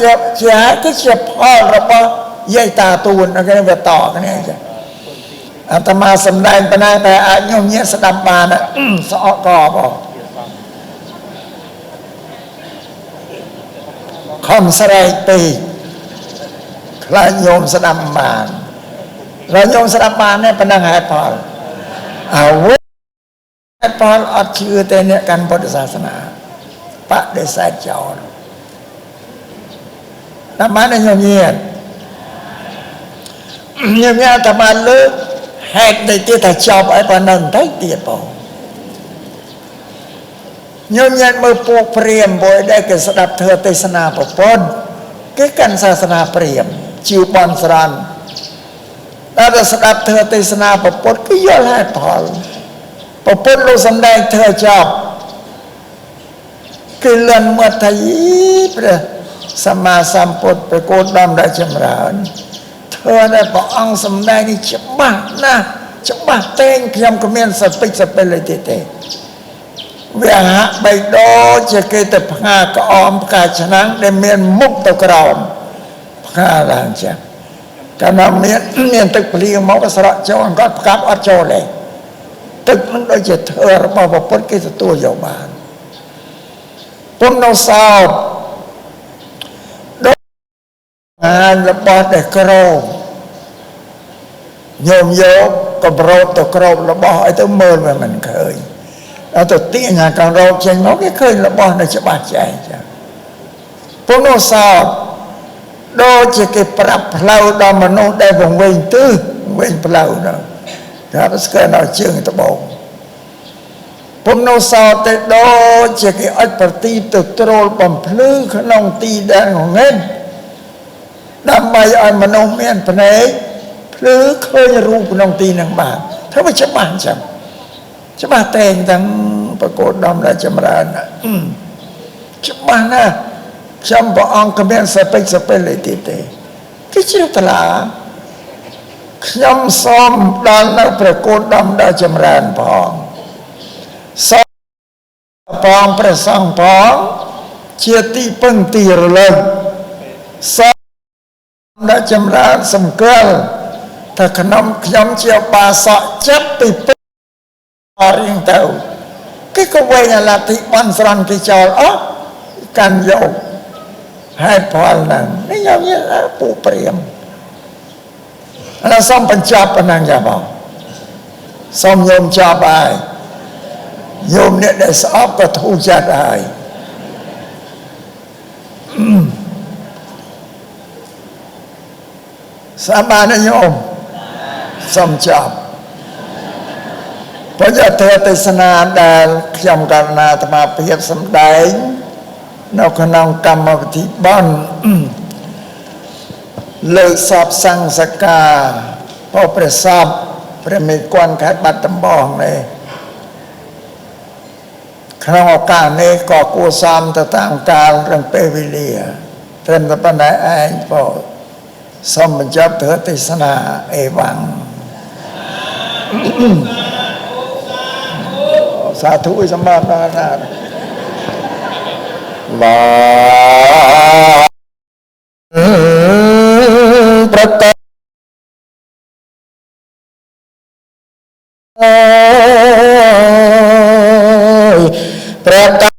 ជាជាហេតុគឺជាផលរបស់យាយតាទួនគេវាតគ្នាអញ្ចឹង អាត្មាសម្ដែងប៉ុណ្ណាតែអាចញោមញាតស្ដាប់បានស្អកកបងខំស្រែកពេកខ្លាចញោមស្ដាប់បានแล้วញោមស្ដាប់បានទេប៉ុណ្ណឹងហេតុផលអ្វីហេតុផលអត់ជឿទេអ្នកកាន់ពុទ្ធសាសនាបដិសេធចោលតាមបានញោមញាតញោមញាតតាមបានលើកហេតុដែលទៀតថាចប់ឲ្យប៉ុណ្ណឹងទៅទៀតបងញោមញាតមើលពួកព្រាហ្មណ៍មួយដែលគេស្ដាប់ធម៌ទេសនាប្រពន្ធគេកាន់សាសនាព្រាហ្មណ៍ជឿបន់ស្រន់តែស្ដាប់ធម៌ទេសនាប្រពន្ធគេយល់ហេតុផលប្រពន្ធលោកសំដែងធម៌ចប់គេលន់មកថាយីព្រះសម្មាសម្ពុទ្ធព្រះគោតមដែលចម្រើនធម៌ដែលព្រះអង្គសំដែងនេះច្បាស់ណាស់ច្បាស់តែងខ្ញុំក៏មានសពេចសពិលទេទេវាហាក់បីដូចជាគេទៅផ្ងាក្អមផ្កាឆ្នាំងដែលមានមុខទៅក្រោមផ្ងាឡើងចឹងកាលណាមានទឹកភ្លៀងមកស្រក់ចូលគាត់ផ្កាប់អត់ចូលទេទឹកនឹងដូចជាធម៌របស់ព្រះពុទ្ធគេទទួលយកបានពុំនៅសោតដូចអានរបស់ដែលក្រោមញោមយកកម្រោបទៅក្រោបរបស់ឲ្យទៅមើលវាមិនឃើញដល់ទៅទាញអាកម្រោបចេញមកគេឃើញរបស់នៅច្បាស់ចែងចឹងពុំនៅសោតដូចជាគេប្រាប់ផ្លូវដល់មនុស្សដែលវង្វេងទិសវង្វេងផ្លូវនោះថាស្គាល់ដល់ជើងត្បូងពុំនៅសោតទេដូចជាគេអុចប្រទីបទៅទ្រោលបំភ្លឺក្នុងទីដែលងងឹតដើម្បីឲ្យមនុស្សមានភ្នែកភ្លឺឃើញរូបក្នុងទីនឹងបានធ្វើវាច្បាស់អញ្ចឹងច្បាស់តែងទាំងប្រកួតដំដែលចម្រើនច្បាស់ណាស់ខ្ញុំព្រះអង្គគ្មានសពេចសពិលអីទៀតទេគេជ្រះថ្លាខ្ញុំសូមដល់នៅព្រះគោតមដែលចម្រើនផងសូមផងព្រះសង្ឃផងជាទីពឹងទីរលឹកសូមដែលចម្រើនសម្គាល់ថាក្នុងខ្ញុំជាបាសកចាប់ពីពេអរៀងទៅគេក៏វែងអាលទ្ធិបន់ស្រន់គេចោលអស់កាន់យកហេតុផលហ្នឹងនេះញោមនិយាយពួកព្រាហ្មណ៍ឥឡូវសូមបញ្ចប់ប៉ុណ្ណឹងចាបងសូមញោមចប់ហើយញោមអ្នកដែលស្អប់ក៏ធូរចិត្តហើយសាបានញោមសូមចប់បញ្ញត្តិទេសនាដែលខ្ញុំករុណាអាត្មាភាពសម្ដែងនៅក្នុងកម្មវិធីបុណ្យលើកសពសង្សកាព្រះសពព្រះមេគណខេត្តបាត់ដំបងនេះក្នុងឱកាសនេះក៏គួរសមទៅតាមកាលនិងពេលវេលាត្រឹមតែប៉ុណ្ណេះឯងបងសូមបញ្ចប់ធម៌ទេសនាអេវ៉ាំងសាធុសម្រាប់ដល់ណាបាប្រកាប្រកា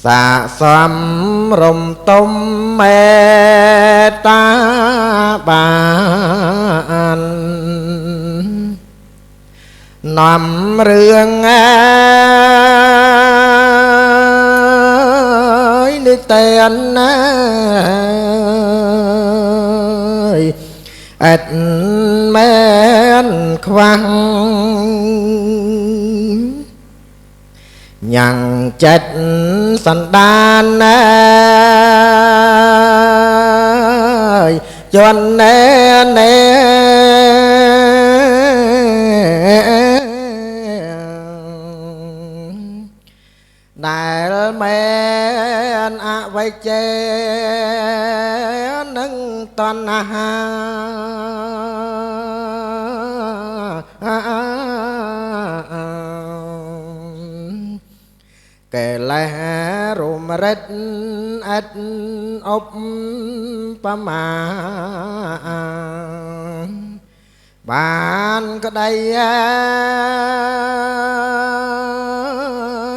សាសំរំទុំមេតាបាននាំរឿងអើយនេះតែអណាយអត់មែនខ្វះញ៉ាំងចិត្តសន្តានណាយជន់ណែណែ មែនអវិជ្ជានឹងតណ្ហាកិលេសរុំរិទ្ធអិតអបបមាបានក្តីអើ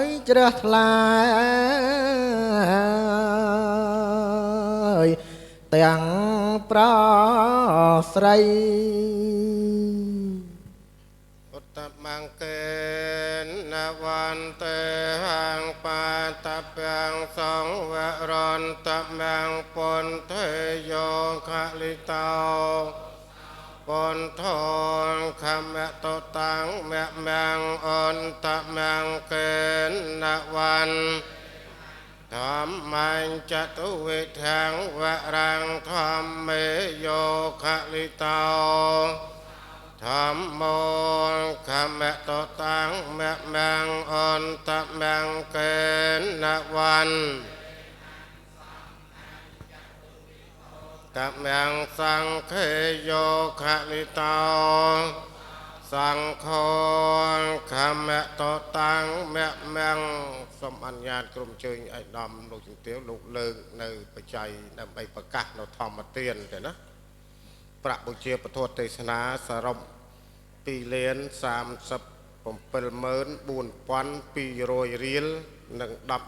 យជ្រះថ្លាទាំងប្រស្រី ឧត្តមង្គេនវន្ទេហੰបាតពាំងសង្វរន្តមង្គពន្ធេយោខលិតោពន្ធងខមតតាំងមមងអន្តមង្គេនវន្ធម្មញ្ចតុវិធាំងវរាំងធម្មេយោខលិតោធម្មោខមតតាំងមមងអន្តមង្គេនវន្តមងសង្ឃេយោខលិតោសង្ឃោខមតតាំងមមងសូមអនុញ្ញាតក្រុមជើញឯកឧត្តមលោកជំទាវលោកលើកនៅបច្ច័យដើម្បីប្រកាសនៅធម្មទានទេណាប្រាក់បុជាពធទេសនាសរុប2លាន374200រៀលនិង10